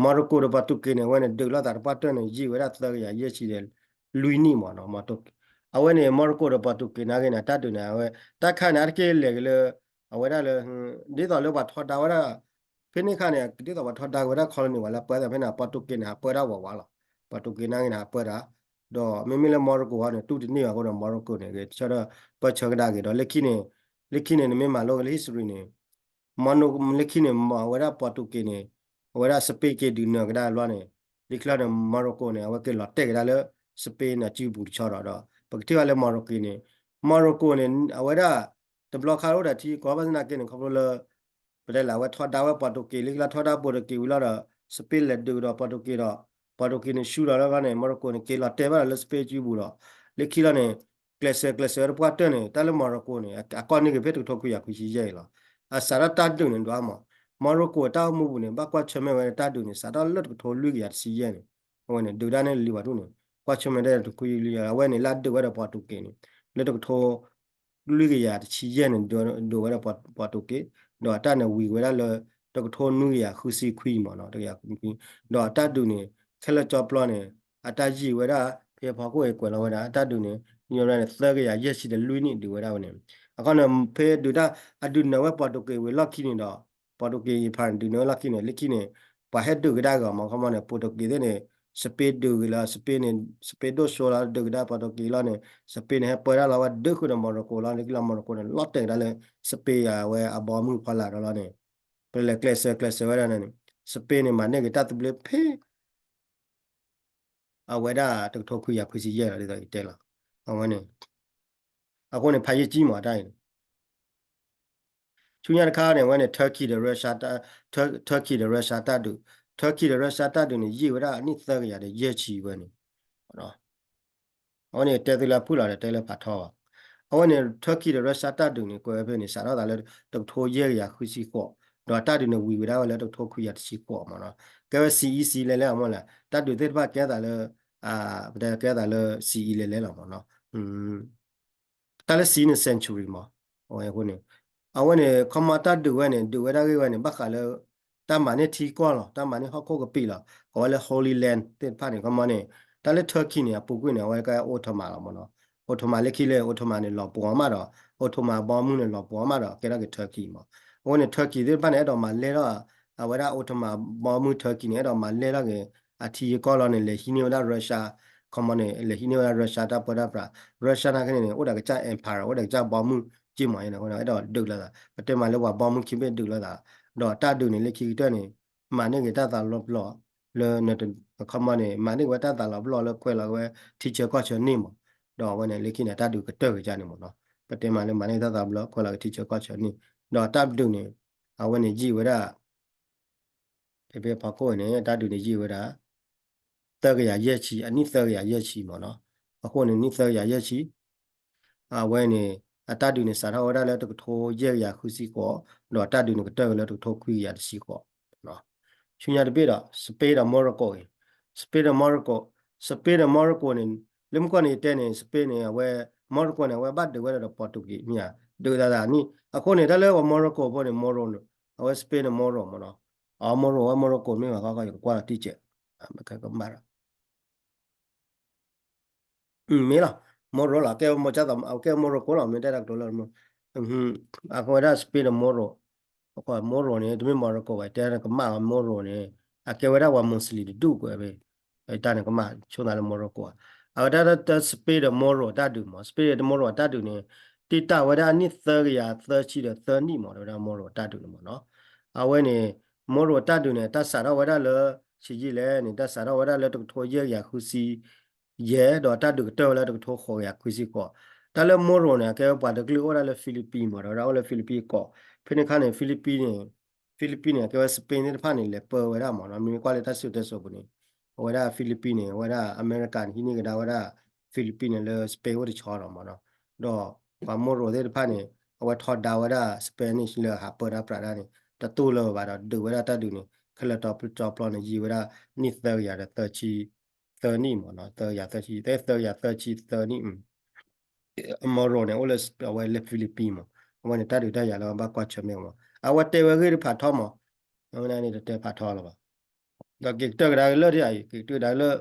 Morocco ဒီး Portugal န့ၣ် အဝဲန့ၣ် ဒုးလိာ်သးတပှၢ်တၢၢ်န့ၣ် ယံာ်ဝဲဒၣ်သၢကယၤယဲၢ်ဆံဒီးလွံၢ်နံၣ်မးနီၤ Morocco အဝဲန့ၣ် Morocco ဒီး Portugal နာ်က့န့ၣ် အတၢ်ဒုးန့ၣ် အဝဲ တၢ်ခါန့ၣ် အါတက့ၢ်လဲၤက့ၤလၢ အဝဲဒၣ်လၢ ဒ်သိးလၢပှၤထီဒါဝဲဒၣ် ဖဲန့ၣ်အခါန့ၣ် ဒ်သိးပှၤထီဒါက့ၤဝဲဒၣ် colony ဝဲလၢပၢသးဖဲန့ၣ် Portugal န့ၣ် ဟးပၢတၢ်ဝးဝးလီၤ Portugal နာ်က့န့ၣ် ဟးပၢတၢ် ဒီးမ့မ့ၢ်လၢ Morocco အီၤန့ၣ် တူၢ်တန့ၢ်ဘၣ်အဃိဒီး Morocco န့ၣ် ဂဲၤဆၢထၢၣ်ပၢဆှၢကဒါက့ၤဒီး လၢခံန့ၣ် လၢခံန့ၣ် နမ့ၢ်မၤလိက့ၤလၢ history န့ၣ် မီၤနိ လၢခံန့ၣ် အဝဲဒၣ် Portugal န့ၣ် အဝဲဒၣ် Spain က့ၤဒုးနၢၤကဒါဘျီန့ၣ် လၢခံလီၤန့ၣ် Morocco န့ၣ် အဝဲက့ၤလီၤတဲာ်ကဒါလၢ Spain အစုပူၤတဆီဒီး ဒီး ပကထံၣ်ဘၣ်လၢ Morocco န့ၣ် Morocco န့ၣ် အဝဲဒၣ် တဘျီခါအိၣ်ဒီးထံကီၢ်ဘၣ်ဆၣ်သနာ်က့န့ၣ် ခီဖျိလၢ ပတဲလၢအဝဲထီဒါဝဲ Portuguese လၢခံလီၤထီဒါ Portuguese ဝံၤလီၤဒီး Spain လဲၤဒုးကဒီး Portuguese ဒီး Portuguese န့ၣ် ဆူဒီးလၢန့ၣ် Morocco န့ၣ် က့ၤလီၤတဲာ်ဘၣ်ဒီးလၢ Spain စုပူၤဒီး လၢခံလီၤန့ၣ် ကျဲးစၢးကျဲးစၢးဝဲတပှၢ်တၢၢ်န့ၣ် တၢ်လၢ Morocco န့ၣ် အကီၢ်န့ၢ်က့ၤဖဲတကထိခွံကယၤခွံဆံယဲၢ်အံၤလီၤ. အစးထီၣ်တၢ်ဒုးန့ၣ်ဒွးမး Morocco တၢ်အိၣ်မူပူၤန့ၣ် ဘၣ်ကွၢ်ဆၢၣ်မဲာ်ဝဲတၢ်ဒုးန့ၣ် စးထီၣ်လၢတကထိလွံၢ်ကယၤတဆံယဲၢ်န့ၣ် အဝဲန့ၣ် ဒုးတၢ်န့ၣ်လံၤဘၣ်ဒူၣ်န့ၣ် ကွၢ်ဆၢၣ်မဲာ်တၢ်တကထိလွံၢ်ကယၤ အဝဲန့ၣ် လၢအဒုးဝဲဒီး Portuguese န့ၣ် လၢတကထိ လွံၢ်ကယၤတဆံယဲၢ်န့ၣ် ဒုးဝဲဒီး Portuguese ဒီးအတၢ်န့ၣ်ဝံၤဝဲဒၣ်လၢ တကထိနွံကယၤဃုဆံခွံမးနီၤ တကယၤဃုဆံခွံ ဒီးအတၢ်ဒုးန့ၣ် ခဲလၢာ်ကၠီပျီန့ၣ် အတၢ်ယံာ်ဝဲဒၣ် ဖဲဖီခိၣ်အံၤကွဲးလီၤဝဲဒၣ် အတၢ်ဒုးန့ၣ် ယံာ်ဝဲဒၣ်န့ၣ် သၢကယၤယဲၢ်ဆံဒီးလွံၢ်နံၣ်ဒုးဝဲဒၣ်ဝဲန့ၣ် အခီန့ၣ် ဖဲဒုးတၢ် အဒုးနၢၤဝဲ Portuguese ဝံၤလီၢ်ခံန့ၣ်ဒီး Portuguese အံၤဖးန့ၣ် ဒုးနၢၤဝဲလီၢ်ခံန့ၣ် လၢခံန့ၣ် ပှၤဟဲဒုးကဒါက့ၤအီၤမး ခီမီန့ၣ် Portuguese သ့ၣ်န့ၣ် Spain ဒုးက့ၤလီၤ Spain န့ၣ် Spain ဒိၣ်စိလီၤ ဒုးကဒါ Portuguese လီၤန့ၣ် Spain န့ၣ် ဟဲပၢတၢ်လီၤဝဲဒုးဃုာ်ဒီး Morocco လီၤ လၢခံလီၤ Morocco န့ၣ် လီၤတဲာ်ကဒါလၢ Spain အဝဲအဘီမုၢ်ဖီလာ်ဒီးလီၤန့ၣ် ပလဲၤကျဲးစၢးကျဲးစၢးဝဲဒၣ်န့ၣ် Spain န့ၣ် မၤန့ၢ်က့ၤတၢ်သဘျ့ဖဲ အဝဲဒၣ်တကထိခွံကယၤခွံဆံယဲၢ်လီၤ ဒ်သိးယတဲလီၤ အဝဲန့ၣ် အဃိန့ၣ် ဖးယံာ်ကံမးတၢ်အံၤန့ၣ် ဆူညါတခါန့ၣ် အဝဲန့ၣ် Turkey ဒီး Russia တၢ် Turkey ဒီး Russia တၢ်ဒုး Turkey ဒီး Russia တၢ်ဒုးန့ၣ် ယံာ်ဝဲဒၣ်အနံၣ်သၢကယၤဒီးယဲၢ်ဆံဝဲန့ၣ် အဝဲန့ၣ်တဲသုလၢအဖုၣ်လီၤဒီးတဲလၢဖးထီဘၣ် အဝဲန့ၣ် Turkey ဒီး Russia တၢ်ဒုးန့ၣ် ကွဲးဝဲဖဲန့ၣ် စးထီၣ်သးလၢ တကထိယဲၢ်ကယၤဃုဆံဃိး ဒီးတၢ်ဒုးန့ၣ်ဝံၤဝဲဒၣ်ဝဲလၢတကထိခွံကယၤတဆံဃိးမးနီၤ ကဲဝဲ ဆံအံဆံလဲလဲအမ့ၢ်လဲၣ် တၢ်ဒုးသ့ၣ်တဖၣ်ကဲသးလၢ ပတဲကဲသးလၢ ဆံအံလဲလဲလီၤမးနီၤ တၢ်လၢ ဆံန့ၣ် century မး အဝဲအဃိန့ၣ် အဝဲန့ၣ် ခီမီတၢ်ဒုးဝဲန့ၣ် ဒုးဝဲဒၣ်ဂ့ၢ်ဝဲန့ၣ် ဘၣ်ဃးလၢ တၢ်မၤန့ၢ်ထံကီၢ်လီၤ တၢ်မၤန့ၢ်ဟီၣ်ခိၣ်ကပံာ်လီၤ ကိးဝဲလၢ Holy Land သ့ၣ်တဖၣ်န့ၣ် ခီမီန့ၣ် တၢ်လၢ Turkey န့ၣ် အပူၤကွံာ်န့ၣ် အဝဲကဲ Ottoman လီၤမးနီၤ Ottoman လၢခံလၢ Ottoman န့ၣ် လီၤပှီၤမးဒီး Ottoman ဘီမုၢ်န့ၣ် လီၤပှီၤမးဒီး ကဲထီၣ်က့ၤ Turkey မး အဃိန့ၣ် Turkey သ့ၣ်တဖၣ်န့ၣ် အဲၣ်ဒိးမၤလဲၢ်ထီၣ် အဝဲဒၣ် Ottoman ဘီမုၢ် Turkey န့ၣ် အဲၣ်ဒိးမၤလဲၢ်ထီၣ်က့ၤ အထံအကီၢ်လီၤန့ၣ် လဲၤဟံးန့ၢ်ဝဲဒၣ် Russia ခီမီန့ၣ် လဲၤဟံးန့ၢ်ဝဲဒၣ် Russia တၢ်ပၢတၢ်ပြး Russia နာ်က့န့ၣ် အိၣ်ဒီးကစၢ် empire အိၣ်ဒီးကစၢ်ဘီမုၢ်က့မး အဃိန့ၣ် အဲၣ်ဒိးဒုးလိာ်သး ပတဲမးလၢပှၤဘီမုၢ်ခံဘ့ၣ်ဒုးလိာ်သး ဒီးတၢ်ဒုးန့ၣ် လၢခံကတၢၢ်န့ၣ် မၤန့ၢ်က့ၤတၢ်သးလီၤပျီၢ် လၢ ခီမီန့ၣ် မၤန့ၢ်က့ၤဝဲတၢ်သးလီၤပျီၢ်လၢခွဲးလီၤက့ၤဝဲထံဆၢကီၢ်ဆၢန့ၣ်မး ဒီးအဝဲန့ၣ် လၢခံန့ၣ် တၢ်ဒုးကတၢၢ်က့ၤကန့ၣ်မးနီၤ ပတဲမးလၢမၤန့ၢ်တၢ်သးလီၤပျီၢ်ခွဲးလီၤက့ၤထံဆၢကီၢ်ဆၢန့ၣ် ဒီးတၢ်ဒုးန့ၣ် အဝဲန့ၣ်ယံာ်ဝဲဒၣ် ဖဲဖဲဖီခိၣ်န့ၣ် တၢ်ဒုးန့ၣ်ယံာ်ဝဲဒၣ် သၢကယၤယဲၢ်ဆံ အနံၣ်သၢကယၤယဲၢ်ဆံမးနီၤ အဃိန့ၣ် နံၣ်သၢကယၤယဲၢ်ဆံ အဝဲန့ၣ် အတၢ်ဒုးန့ၣ် စးထီၣ်ဝဲဒၣ်လၢတကထိယဲၢ်ကယၤဃုဆံဃိး ဒီးတၢ်ဒုးန့ၣ်ကတၢၢ်ဝဲလၢတကထိခွံကယၤတဆံဃိး ဆူညါတဘ့ၣ်ဒီး Spain ဒီး Morocco အံၤ Spain ဒီး Morocco Spain ဒီး Morocco န့ၣ် လၢမုၢ်ကီၢ်န့ၣ်ယတဲန့ၣ် Spain န့ၣ် အဝဲ Morocco န့ၣ် အဝဲဘၣ်ဒုးဝဲဒၣ်ဒီး Portuguese မ့ၢ်ဧါ ဒုးသးသးနံၣ် အဃိန့ၣ် တၢ်လၢပှၤ Morocco ဖိန့ၣ် Moro န့ၣ် အဝဲ Spain န့ၣ် Moro မ့ၢ်နီၤ အ Moro ဝဲ Morocco မ့ၢ်ဘၣ်ဃီဃီ ယကကွၢ်လီၤတံၢ်ကဲး ကမၣ်ဒီး မ့ၢ်လီၤ Moro လီၤ ကဲဝဲ ကဲ Morocco လီၤ မ့ၢ်တဲတၢ်ကတိၤလၢ အဃိဝဲဒၣ် Spain ဒီး Moro အဃိ Moro န့ၣ် တမ့ၢ် Morocco ဘၣ် တဲကမၣ်ဝဲ Moro န့ၣ် အကဲဝဲဒၣ်ပှၤ Muslim တဒူၣ်ကွဲးဖဲ တၢ်န့ၣ်ကမၣ်ဆိသးလၢ Morocco ဧါ အဝဲဒၣ် Spain ဒီး Moro တၢ်ဒုးမး Spain ဒီး Moro တၢ်ဒုးန့ၣ် တ့ၢ်တၢ်ဝဲဒၣ်အနံၣ်သၢကယၤသၢဆံဒီးသၢနံၣ်မး တဲဝဲဒၣ် Moro တၢ်ဒုးန့ၣ်မးနီၤ အဝဲန့ၣ် Moro တၢ်ဒုးန့ၣ် တၢ်စးထီၣ်ဝဲဒၣ်လၢ ဆံးယံာ်လဲၣ်န့ၣ် တၢ်စးထီၣ်ဝဲဒၣ်လၢတကထိယဲၢ်ကယၤဃုဆံ ယဲၢ် ဒီးတၢ်ဒုးကတၢၢ်ဝဲလၢတကထိဃိးကယၤခွံဆံဃိး တၢ်လၢ Moro န့ၣ် အကဲဝဲပှၤတကလုာ်အိၣ်ဒၣ်လၢ Philippines မး ဒီးဝဲဒၣ်အိၣ်လၢ Philippines ကီး ဖဲန့ၣ်အခါန့ၣ် Philippines န့ၣ် Philippines န့ၣ် အကဲဝဲ Spain သ့ၣ်တဖၣ်န့ၣ် လဲၤပၢဝဲဒၣ်မးနီၤ မ့မ့ၢ်ကွၢ်လၢတၢ်စံၣ်စိၤတဲစိၤပူၤန့ၣ် အဝဲဒၣ် Philippines န့ၣ် အဝဲဒၣ် အမဲရကၤန့ၣ် ဟံးန့ၢ်ကဒါဝဲဒၣ် Philippines န့ၣ် လၢ Spain အိၣ်တဆီဒီးမးနီၤ ဒီးပှၤ Moro သ့ၣ်တဖၣ်န့ၣ် အဝဲထီဒါဝဲဒၣ် Spanish လၢဟးပၢတၢ်ပြးတၢ်န့ၣ် တတူၢ်လၢၤဘၣ်ဒီး ဒုးဝဲဒၣ်တၢ်ဒုးန့ၣ် ခဲလၢာ်တီပျီပျီန့ၣ် ယံာ်ဝဲဒၣ် နံၣ်သၢကယၤဒီးသၢဆံ သၢနံၣ်မးနီၤ သၢကယၤသၢဆံ သၢ သၢကယၤသၢဆံသၢနံၣ် Moro န့ၣ် အိၣ်လၢ အဝဲလၢ Philippines မး အဝဲန့ၣ်တၢ်ဒုးတၢ်ယၤလၢဘၣ်ကွၢ်ဆၢၣ်မဲာ်မး အဝဲတဲဝဲဂ့ၢ်တဖးထီမး အဝဲန့ၣ်တတဲဖးထီလၢၤဘၣ် ဒီးက့ၤကတၢၢ်ကဒါလၢဒ်အံၤ က့ၤကတၢၢ်ကဒါလၢ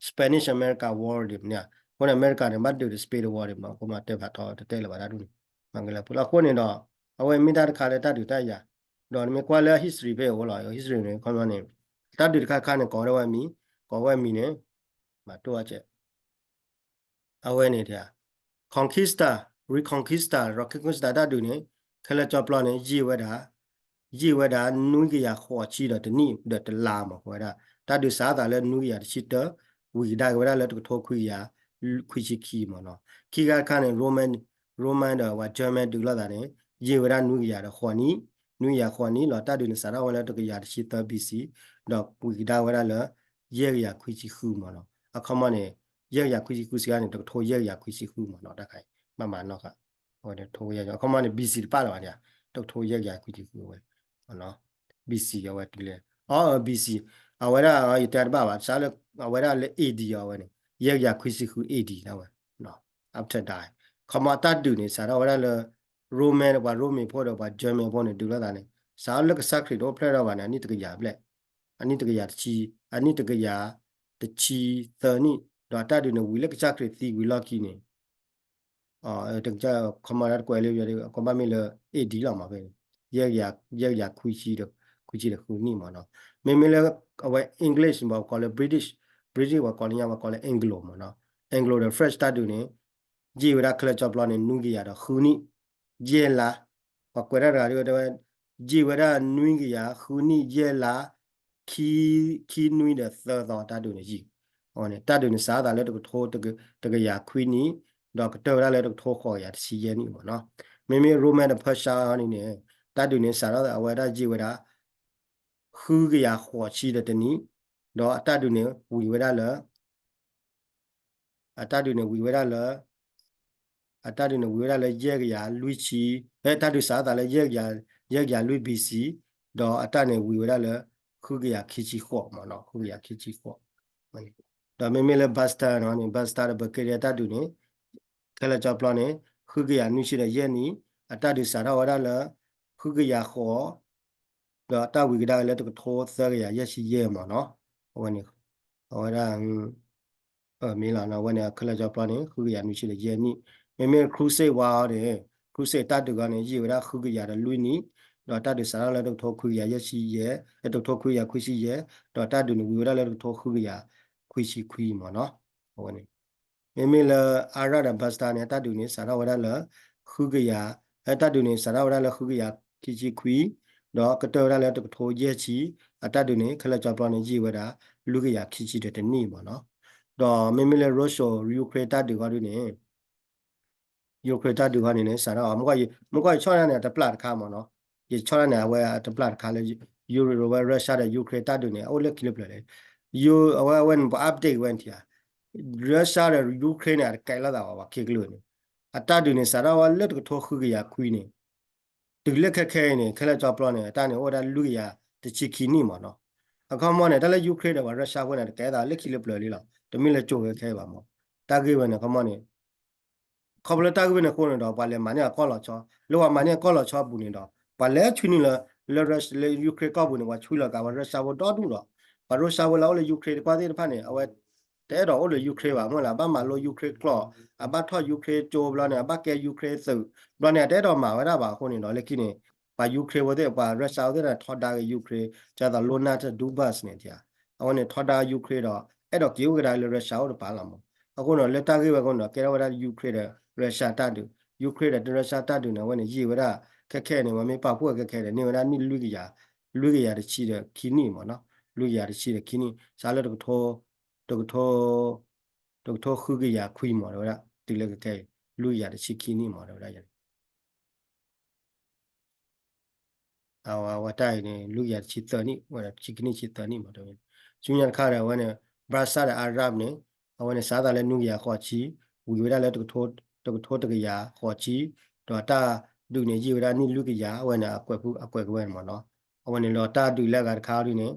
Spanish America War ဒ်မ့ၢ်န့ၣ် အဃိန့ၣ် အမဲရကၤန့ၣ် ဘၣ်ဒုးဒီး Spain War ဒ်မ့ၢ် အဃိမးတဲဖးထီတတဲလၢၤဘၣ်တၢ်ဒ်န့ၣ် မၤကလၢၤဖိလၢအဃိန့ၣ်ဒီး အဝဲမ့ၢ်တၢ်တခါလၢတၢ်ဒုးတၢ်ယၤ ဒီးနမ့ၢ်ကွၢ်လၢ history ဖဲအံၤအိၣ်လီၤ history န့ၣ် ခီမီန့ၣ် တၢ်ဒုးတခါတခါန့ၣ် ကိးဝဲဒၣ်ဝဲမံၤ ကိးဝဲမံၤန့ၣ် မၤတိၢ်အီၤကဲး အဝဲန့ၣ် conquista reconquista reconquista တၢ်ဒုးန့ၣ် ခဲလၢာ်ကၠီပျီန့ၣ် ယံာ်ဝဲဒၣ် ယံာ်ဝဲဒၣ် နွံကယၤဃိးဆံဒီးတနံၣ်ဒီးတလါမး ကိးဝဲဒၣ် တၢ်ဒုးစးထီၣ်သးလၢနွံကယၤတဆံတၢ, ဝံၤကဒါက့ၤဝဲဒၣ်လၢတကထိခွံကယၤခွံဆံခံမ့ၢ်နီၤ. ခံခါတခါန့ၣ် Roman, Roman ဒီးပှၤ German ဒုးလိာ်သးန့ၣ် ယံာ်ဝဲဒၣ်နွံကယၤဒီးဃိးနံၣ်, နွံကယၤဃိးနံၣ်လီၤ. တၢ်ဒုးန့ၣ်စးထီၣ်ဝဲလၢတကယၤတဆံသၢ B C ဒီးဝံၤကဒါဝဲဒၣ်လၢ ယဲၢ်ကယၤခွံဆံဃုမ့ၢ်နီၤ. အခီပညီန့ၣ် ယဲၢ်ကယၤခွံဆံဃုစံးခါန့ၣ် တကထိယဲၢ်ကယၤခွံဆံဃုမ့ၢ်နီၤ. တၢ်ခါအံၤ ဘၣ်မၤနီၣ်ဃာ် အဝဲန့ၣ် အခီပညီ B C တပာ်လၢၤဘၣ်န့ၣ် တကထိယဲၢ်ကယၤခွံဆံဃုဝဲ B C အဝဲတုၤလၢ အီ B C အဝဲဒၣ် ယတဲတဘၣ်ဘၣ် စးလၢ အဝဲဒၣ်လၢ A D အဝဲန့ၣ် ယဲၢ်ကယၤခွံဆံဃု A D ဒၣ်ဝဲ after die ခီမီတၢ်ဒုးန့ၣ် စးထီၣ်ဝဲဒၣ်လၢ Roman ပှၤရိမ့ၤဖိဒီးပှၤ German ဖိန့ၣ် ဒုးလိာ်သးန့ၣ် စးထီၣ်လၢကစၢ်ခရံာ်တအိၣ်ဖျဲၣ်ထီၣ်ဘၣ်န့ၣ် အနံၣ်တကယၤဘျဲၣ် အနံၣ်တကယၤတဆံ အနံၣ်တကယၤတဆံသၢနံၣ် ဒီးတၢ်ဒုးန့ၣ်ဝံၤလၢကစၢ်ခရံာ်သံဝံၤလီၢ်ခံန့ၣ် ခီမီတၢ်တကွဲးလၢ ကဘၣ်မ့ၢ်လၢ A D လီၤမးဖဲန့ၣ် ယဲၢ်ကယၤ ယဲၢ်ကယၤခွံဆံ ခွံဆံဒီးဃုနံၣ်မ့ၢ်နီၤ. မ့မ့ၢ်လၢ အဝဲ English ပှၤကိးလၢ British, British ပှၤကိးလၢညါ ပှၤကိးလၢ Anglo မ့ၢ်နီၤ. Anglo ဒီး French တၢ်ဒုးန့ၣ် ယံာ်ဝဲဒၣ်ခဲလၢာ်ကၠီပျီန့ၣ် နွံကယၤဒီးဃုနံၣ် ယဲၢ်လါ ပှၤကွဲးတၢ်တဂၤဒ်ဝဲ ယံာ်ဝဲဒၣ်နွံကယၤဃုနံၣ်ယဲၢ်လါ ခံ ခံနွံဒီးသၢသီ တၢ်ဒုးန့ၣ်ယံာ် အဝဲန့ၣ် တၢ်ဒုးန့ၣ်စးထီၣ်သးလၢတကထိ တကယၤခွံနံၣ် ဒီးကတၢၢ်ဝဲဒၣ်လၢတကထိဃိးကယၤတဆံယဲၢ်နံၣ်မ့ၢ်နီၤ. မ့မ့ၢ် Roman ဒီး Persia န့ၣ်န့ၣ် တၢ်ဒုးန့ၣ်စးထီၣ်သးအဝဲဒၣ်ယံာ်ဝဲဒၣ် ဃုကယၤဃိးဆံဒီးတနံၣ် ဒီးအတၢ်ဒုးန့ၣ်ဝံၤဝဲဒၣ်လၢ အတၢ်ဒုးန့ၣ်ဝံၤဝဲဒၣ်လၢ အတၢ်ဒုးန့ၣ်ဝံၤဝဲဒၣ်လၢယဲၢ်ကယၤလွံၢ်ဆံ ဖဲတၢ်ဒုးစးထီၣ်သးလၢ ယဲၢ်ကယၤလွံၢ် B C ဒီးအတၢ်န့ၣ်ဝံၤဝဲဒၣ်လၢ ဃုကယၤခံဆံဃိးမ့ၢ်နီၤ ဃုကယၤခံဆံဃိး ဒီးမ့မ့ၢ်လၢ Bastar န့ၣ် Bastar ဒီး Bulgaria တၢ်ဒုးန့ၣ် ခဲလၢာ်ကၠီပျီန့ၣ် ဃုကယၤနွံဆံဒီးယဲၢ်နံၣ် အတၢ်ဒုးစးထီၣ်ဝဲဒၣ်လၢ ဃုကယၤဃိး ဒီးတၢ်ဝံၤကဒါလၢတကထိသၢကယၤယဲၢ်ဆံယဲၢ်မ့ၢ်နီၤ အဝဲန့ၣ် အဝဲဒၣ် မ့ၢ်လီၤ အဝဲန့ၣ် ခဲလၢာ်ကၠီပျီန့ၣ် ဃုကယၤနွံဆံဒီးယဲၢ်နံၣ် မ့မ့ၢ် Crusade ဝါအီၤန့ၣ် Crusade တၢ်ဒုးအီၤန့ၣ် ယံာ်ဝဲဒၣ်ဃုကယၤဒီးလွံၢ်နံၣ် ဒီးတၢ်ဒုးစးထီၣ်လၢတကထိခွံကယၤယဲၢ်ဆံယဲၢ် တကထိခွံကယၤခွံဆံယဲၢ် ဒီးတၢ်ဒုးန့ၣ်ဝံၤဝဲဒၣ်လၢတကထိဃုကယၤခွံဆံခွံမ့ၢ်နီၤ အဝဲန့ၣ် မ့မ့ၢ်လၢ Arad ဒီး Bastar န့ၣ် အတၢ်ဒုးန့ၣ် စးထီၣ်ဝဲဒၣ်လၢ ဃုကယၤ အတၢ်ဒုးန့ၣ် စးထီၣ်ဝဲဒၣ်လၢဃုကယၤခံဆံခွံ ဒီးကတၢၢ်ဝဲဒၣ်လၢတကထိယဲၢ်ဆံ အတၢ်ဒုးန့ၣ် ခဲလၢာ်ကၠီပျီန့ၣ် ယံာ်ဝဲဒၣ် လွံၢ်ကယၤခံဆံဒီးတနံၣ်မ့ၢ်နီၤ ဒီးမ့မ့ၢ်လၢ Russia Ukraine တၢ်ဒုးဃီဒုန့ၣ် Ukraine တၢ်ဒုးဃီန့ၣ်န့ၣ် စးထီၣ် မ့ၢ်ကွၢ်ယဆီၣ်တၢ်န့ၣ် အတပျၢ်တခါမ့ၢ်နီၤ ယဆီၣ်တၢ်န့ၣ် အဝဲအတပျၢ်တခါလၢ Euro ဝဲ Russia ဒီး Ukraine တၢ်ဒုးန့ၣ် အအိၣ်လၢခံလၢပျၢၤလၢ အဝဲအဝဲန့ၣ် ပှၤ update ဝဲန့ၣ်ထံၣ်ဧါ Russia ဒီး Ukraine န့ၣ် အတကဲလိာ်သးဘၣ် ပှၤခံကလုာ်န့ၣ် အတၢ်ဒုးန့ၣ် စးထီၣ်ဝဲလၢတကထိဃုကယၤခွံန့ၣ် တုၤလၢခဲခဲအံၤန့ၣ် ခဲလၢာ်ကၠီပျီန့ၣ် အတၢ်န့ၣ်အိၣ်ဝဲဒၣ်လွံၢ်ကယၤတဆံခံနံၣ်မ့ၢ်နီၤ အခီပညီန့ၣ် တၢ်လၢ Ukraine ဒီးပှၤ Russia ဖိန့ၣ် တကဲသးလၢခံလၢပျၢၤလံလီၤ တမ့ၢ်လၢကၠိဝဲခဲအံၤဘၣ်မ့ၢ် တၢ်ဂ့ၢ်ဝဲန့ၣ် အခီပညီန့ၣ် ခီဖျိလၢတၢ်ဂ့ၢ်ဝဲန့ၣ်အဃိန့ၣ်ဒီး ပှၤလဲၤမၤန့ၢ်အကီၢ်လီၤဆီ လၢပှၤမၤန့ၢ်အကီၢ်လီၤဆီအပူၤန့ၣ်ဒီး ပှၤလဲၤဆွံနုာ်လၢ လၢ Russia လၢ Ukraine ကီၢ်ပူၤန့ၣ် ပှၤဆွံလီၤကးပှၤ Russia ဖိဒီဒူၣ်ဒီး ပှၤ Russia ဖိလၢအိၣ်လၢ Ukraine တခွါသ့ၣ်တဖၣ်န့ၣ် အဝဲ တအဲၣ်ဒိးအိၣ်လၢ Ukraine ဘၣ် မ့ၢ်လၢ အဘၣ်မၤလိ Ukraine ကျိာ် အဘၣ်ထီၣ် Ukraine ကၠိဘျီန့ၣ် အဘၣ်ကဲ Ukraine သုး ဘျီန့ၣ် အတအဲၣ်ဒိးမၤဝဲဒၣ်ဘၣ်အဃိန့ၣ်ဒီး လၢခံန့ၣ် ပှၤ Ukraine ဖိသ့ၣ် ပှၤ Russia ဖိသ့ၣ်န့ၣ် ထီဒါက့ၤ Ukraine ကသိး Donetsk Donbas န့ၣ် အဝဲန့ၣ် ထီဒါ Ukraine ဒီး အဲၣ်ဒိးက့ၤအိၣ်ကဒါလၢ Russia အိၣ်တပၤလီၤမး အဃိန့ၣ် လၢတၢ်ဂ့ၢ်ဝဲအဃိန့ၣ်ဒီး ကဲထီၣ်ဝဲဒၣ် Ukraine ဒီး Russia တၢ်ဒုး Ukraine ဒီး Russia တၢ်ဒုးန့ၣ် အဝဲန့ၣ် ယံာ်ဝဲဒၣ် ခဲခဲန့ၣ် ပှၤမ့ၢ်ပာ်ဖှိၣ်ခဲခဲန့ၣ် န့ၢ်ဝဲဒၣ်နံၣ်လွံၢ်ကယၤ လွံၢ်ကယၤတဆံဒီးခံနံၣ်မ့ၢ်နီၤ လွံၢ်ကယၤတဆံဒီးခံနံၣ် စးလၢတကထိ တကထိ တကထိဃုကယၤခွံမး တဲဝဲဒၣ် တုၤလၢခဲခဲအံၤ လွံၢ်ကယၤတဆံခံနံၣ်မး တဲဝဲဒၣ် အဝဲတၢ်အံၤန့ၣ် လွံၢ်ကယၤတဆံသၢနံၣ် ဝဲဒၣ်တဆံခံနံၣ်ဆံသၢနံၣ်မး တဲဝဲ ဆူညါတခါဒီး အဝဲန့ၣ် ဘြၣ်စၢ်ဒီး Arab န့ၣ် အဝဲန့ၣ် စးသးလၢနွံကယၤဃိးဆံ ဝံၤဝဲဒၣ်လၢ တကထိတကယၤဃိးဆံ ဒီးတၢ်ဒုးန့ၣ် ယံာ်ဝဲဒၣ်နံၣ်လွံၢ်ကယၤ အဝဲန့ၣ် အကွဲးဖု အကွဲးကဝဲန့ၣ်မးနီၤ အဝဲန့ၣ်လီၤတၢ်ဒုးလၢအဂၤတခါအံၤဒုန့ၣ်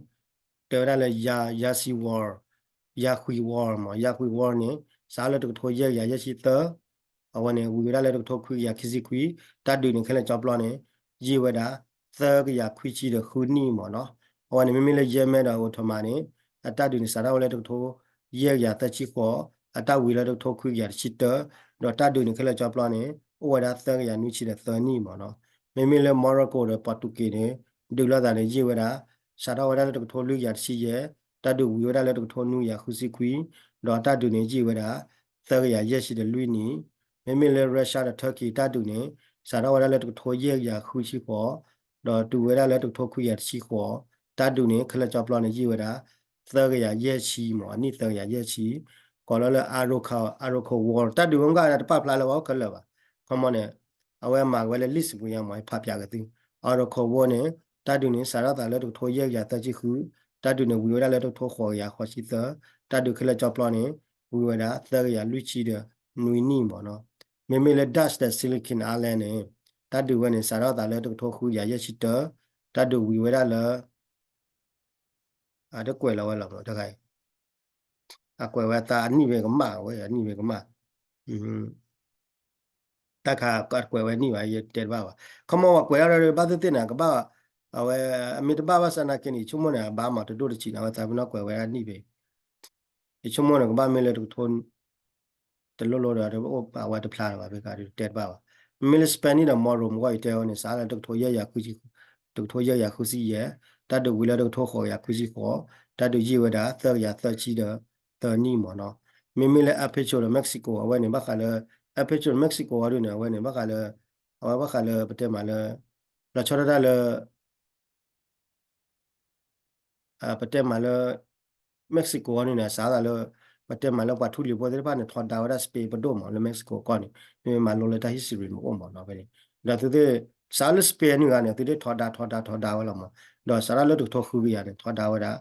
တဲဝဲဒၣ်လၢ Yazi War, Yazi War မး Yazi War န့ၣ် စးလၢတကထိယဲၢ်ကယၤယဲၢ်ဆံသၢ အဝဲန့ၣ် ဝံၤဝဲဒၣ်လၢတကထိခွံကယၤခံဆံခွံ တၢ်ဒုးန့ၣ် ခဲလၢာ်ကၠီပျီန့ၣ် ယံာ်ဝဲဒၣ် သၢကယၤခွံဆံဒီးဃုနံၣ်မးနီၤ အဝဲန့ၣ် မ့မ့ၢ်လၢ Yemen ဒီး Ottoman န့ၣ် အတၢ်ဒုးန့ၣ် စးထီၣ်ဝဲလၢတကထိယဲၢ်ကယၤသၢဆံဃိး အတၢ်ဝံၤလၢတကထိခွံကယၤတဆံတၢ ဒီးတၢ်ဒုးန့ၣ် ခဲလၢာ်ကၠီပျီန့ၣ် အိၣ်ဝဲဒၣ်သၢကယၤနွံဆံဒီးသၢနံၣ်မးနီၤ မ့မ့ၢ်လၢ Morocco ဒီး Portugal န့ၣ် ဒုးလိာ်သးန့ၣ် ယံာ်ဝဲဒၣ် စးထီၣ်ဝဲဒၣ်လၢတကထိလွံၢ်ကယၤတဆံယဲၢ် တၢ်ဒုးဝံၤဝဲဒၣ်လၢတကထိနွံကယၤဃုဆံခွံ ဒီးတၢ်ဒုးန့ၣ် ယံာ်ဝဲဒၣ် သၢကယၤယဲၢ်ဆံဒီးလွံၢ်နံၣ် မ့မ့ၢ်လၢ Russia ဒီး Turkey တၢ်ဒုးန့ၣ် စးထီၣ်ဝဲဒၣ်လၢတကထိယဲၢ်ကယၤဃုဆံဃိး ဒီးတုၤဝဲဒၣ်လၢတကထိခွံကယၤတဆံဃိး တၢ်ဒုးန့ၣ် ခဲလၢာ်ကၠီပျီန့ၣ် ယံာ်ဝဲဒၣ် သၢကယၤယဲၢ်ဆံမး အနံၣ်သၢကယၤယဲၢ်ဆံ, ကိးလီၤလၢ Arauco, Arauco War တၢ်ဒုးဝဲမ့ၢ်ဂ့ၤန့ၣ် တပာ်ဖျါလၢပှၤအိၣ်ခဲလၢာ်ဘၣ်, ခီမီန့ၣ် အဝဲမၤဝဲလၢ list ပူၤညါမး ယဖးပၠးက့ၤသု, Arauco War န့ၣ် တၢ်ဒုးန့ၣ် စးထီၣ်သးလၢတကထိယဲၢ်ကယၤသၢဆံဃု, တၢ်ဒုးန့ၣ် ဝံၤဝဲဒၣ်လၢတကထိဃိးကယၤဃိးဆံသၢ, တၢ်ဒုးခဲလၢာ်ကၠီပျီန့ၣ် ဝံၤဝဲဒၣ်သၢကယၤလွံၢ်ဆံဒီးနွံနံၣ်မးနီၤ, မ့မ့ၢ်လၢ Dutch ဒီး Silicon Island န့ၣ် တၢ်ဒုးဝဲန့ၣ် စးထီၣ်သးလၢတကထိဃုကယၤယဲၢ်ဆံတၢ, တၢ်ဒုးဝံၤဝဲဒၣ်လၢ အတကွဲးလီၤဝဲလီၤမး တခါအံၤ, အကွဲးဝဲအသးအနံၣ်ဝဲကမၣ်ဝဲ အနံၣ်ဝဲကမၣ်, တၢ်ခါအကွဲးဝဲနံၣ်ဘၣ် ယတဲတဘၣ်ဘၣ်, ခီမီပှၤကွဲးဒၣ်ဒီးဘၣ်သ့ၣ်သ့ၣ်န့ၣ် ကဘၣ်, အဝဲ အမ့ၢ်တဘၣ်ဘၣ်ဆၣ်နာ်က့န့ၣ် ယဆိကမိၣ်န့ၣ် အဘၣ်မၤတဒိၣ်တဆံးန့ၣ် အဝဲသးပ့ၤနီၣ်ကွဲးဝဲဒၣ်နံၣ်ဖဲ ယဆိကမိၣ်န့ၣ် ကဘၣ်မ့ၢ်လၢတကထိ တလိၣ်လိၣ်ဒီး အဝဲတဖျါလၢၤဘၣ် ဖဲခါဒုးတဲတဘၣ်ဘၣ်. မ့မ့ၢ်လၢ Spanish ဒီး Morocco မ့ၢ်ဂ့ၤ ယတဲဝဲန့ၣ် စးလၢတကထိယဲၢ်ကယၤဃုဆံ, တကထိယဲၢ်ကယၤဃုဆံယဲၢ်, တၢ်ဒုးဝံၤလၢတကထိဃိးကယၤခွံဆံဃိး, တၢ်ဒုးယံာ်ဝဲဒၣ် သၢကယၤသၢဆံဒီးသၢနံၣ်မးနီၤ. မ့မ့ၢ်လၢ El Paso ဒီး Mexico အဝဲန့ၣ် ဘၣ်ဃးလၢ El Paso ဒီး Mexico အီၤဒုးန့ၣ် အဝဲန့ၣ် ဘၣ်ဃးလၢ, အဝဲဘၣ်ဃးလၢပတဲမးလၢ လီၤဆီဒၣ်တၢ်လၢ ပတဲမးလၢ Mexico အီၤန့ၣ်န့ၣ် စးသးလၢ ပတဲမးလၢပှၤထူလံၤဖိသ့ၣ်တဖၣ်န့ၣ် ထီဒါဝဲဒၣ် Spain ပဒိၣ်မး လၢ Mexico ကီၢ်န့ၣ် မ့မ့ၢ်မၤလိလၢတၢ် history မ့ၢ်အိၣ်မးနီၤဖဲန့ၣ်, ဒီးသုသ့ၣ် စးလၢ Spain န့ၣ်ဂၤန့ၣ် သုသ့ၣ်ထီဒါထီဒါထီဒါဝဲလီၤမး, ဒီးစးထီၣ်လၢတကထိဃုကယၤန့ၣ် ထီဒါဝဲဒၣ်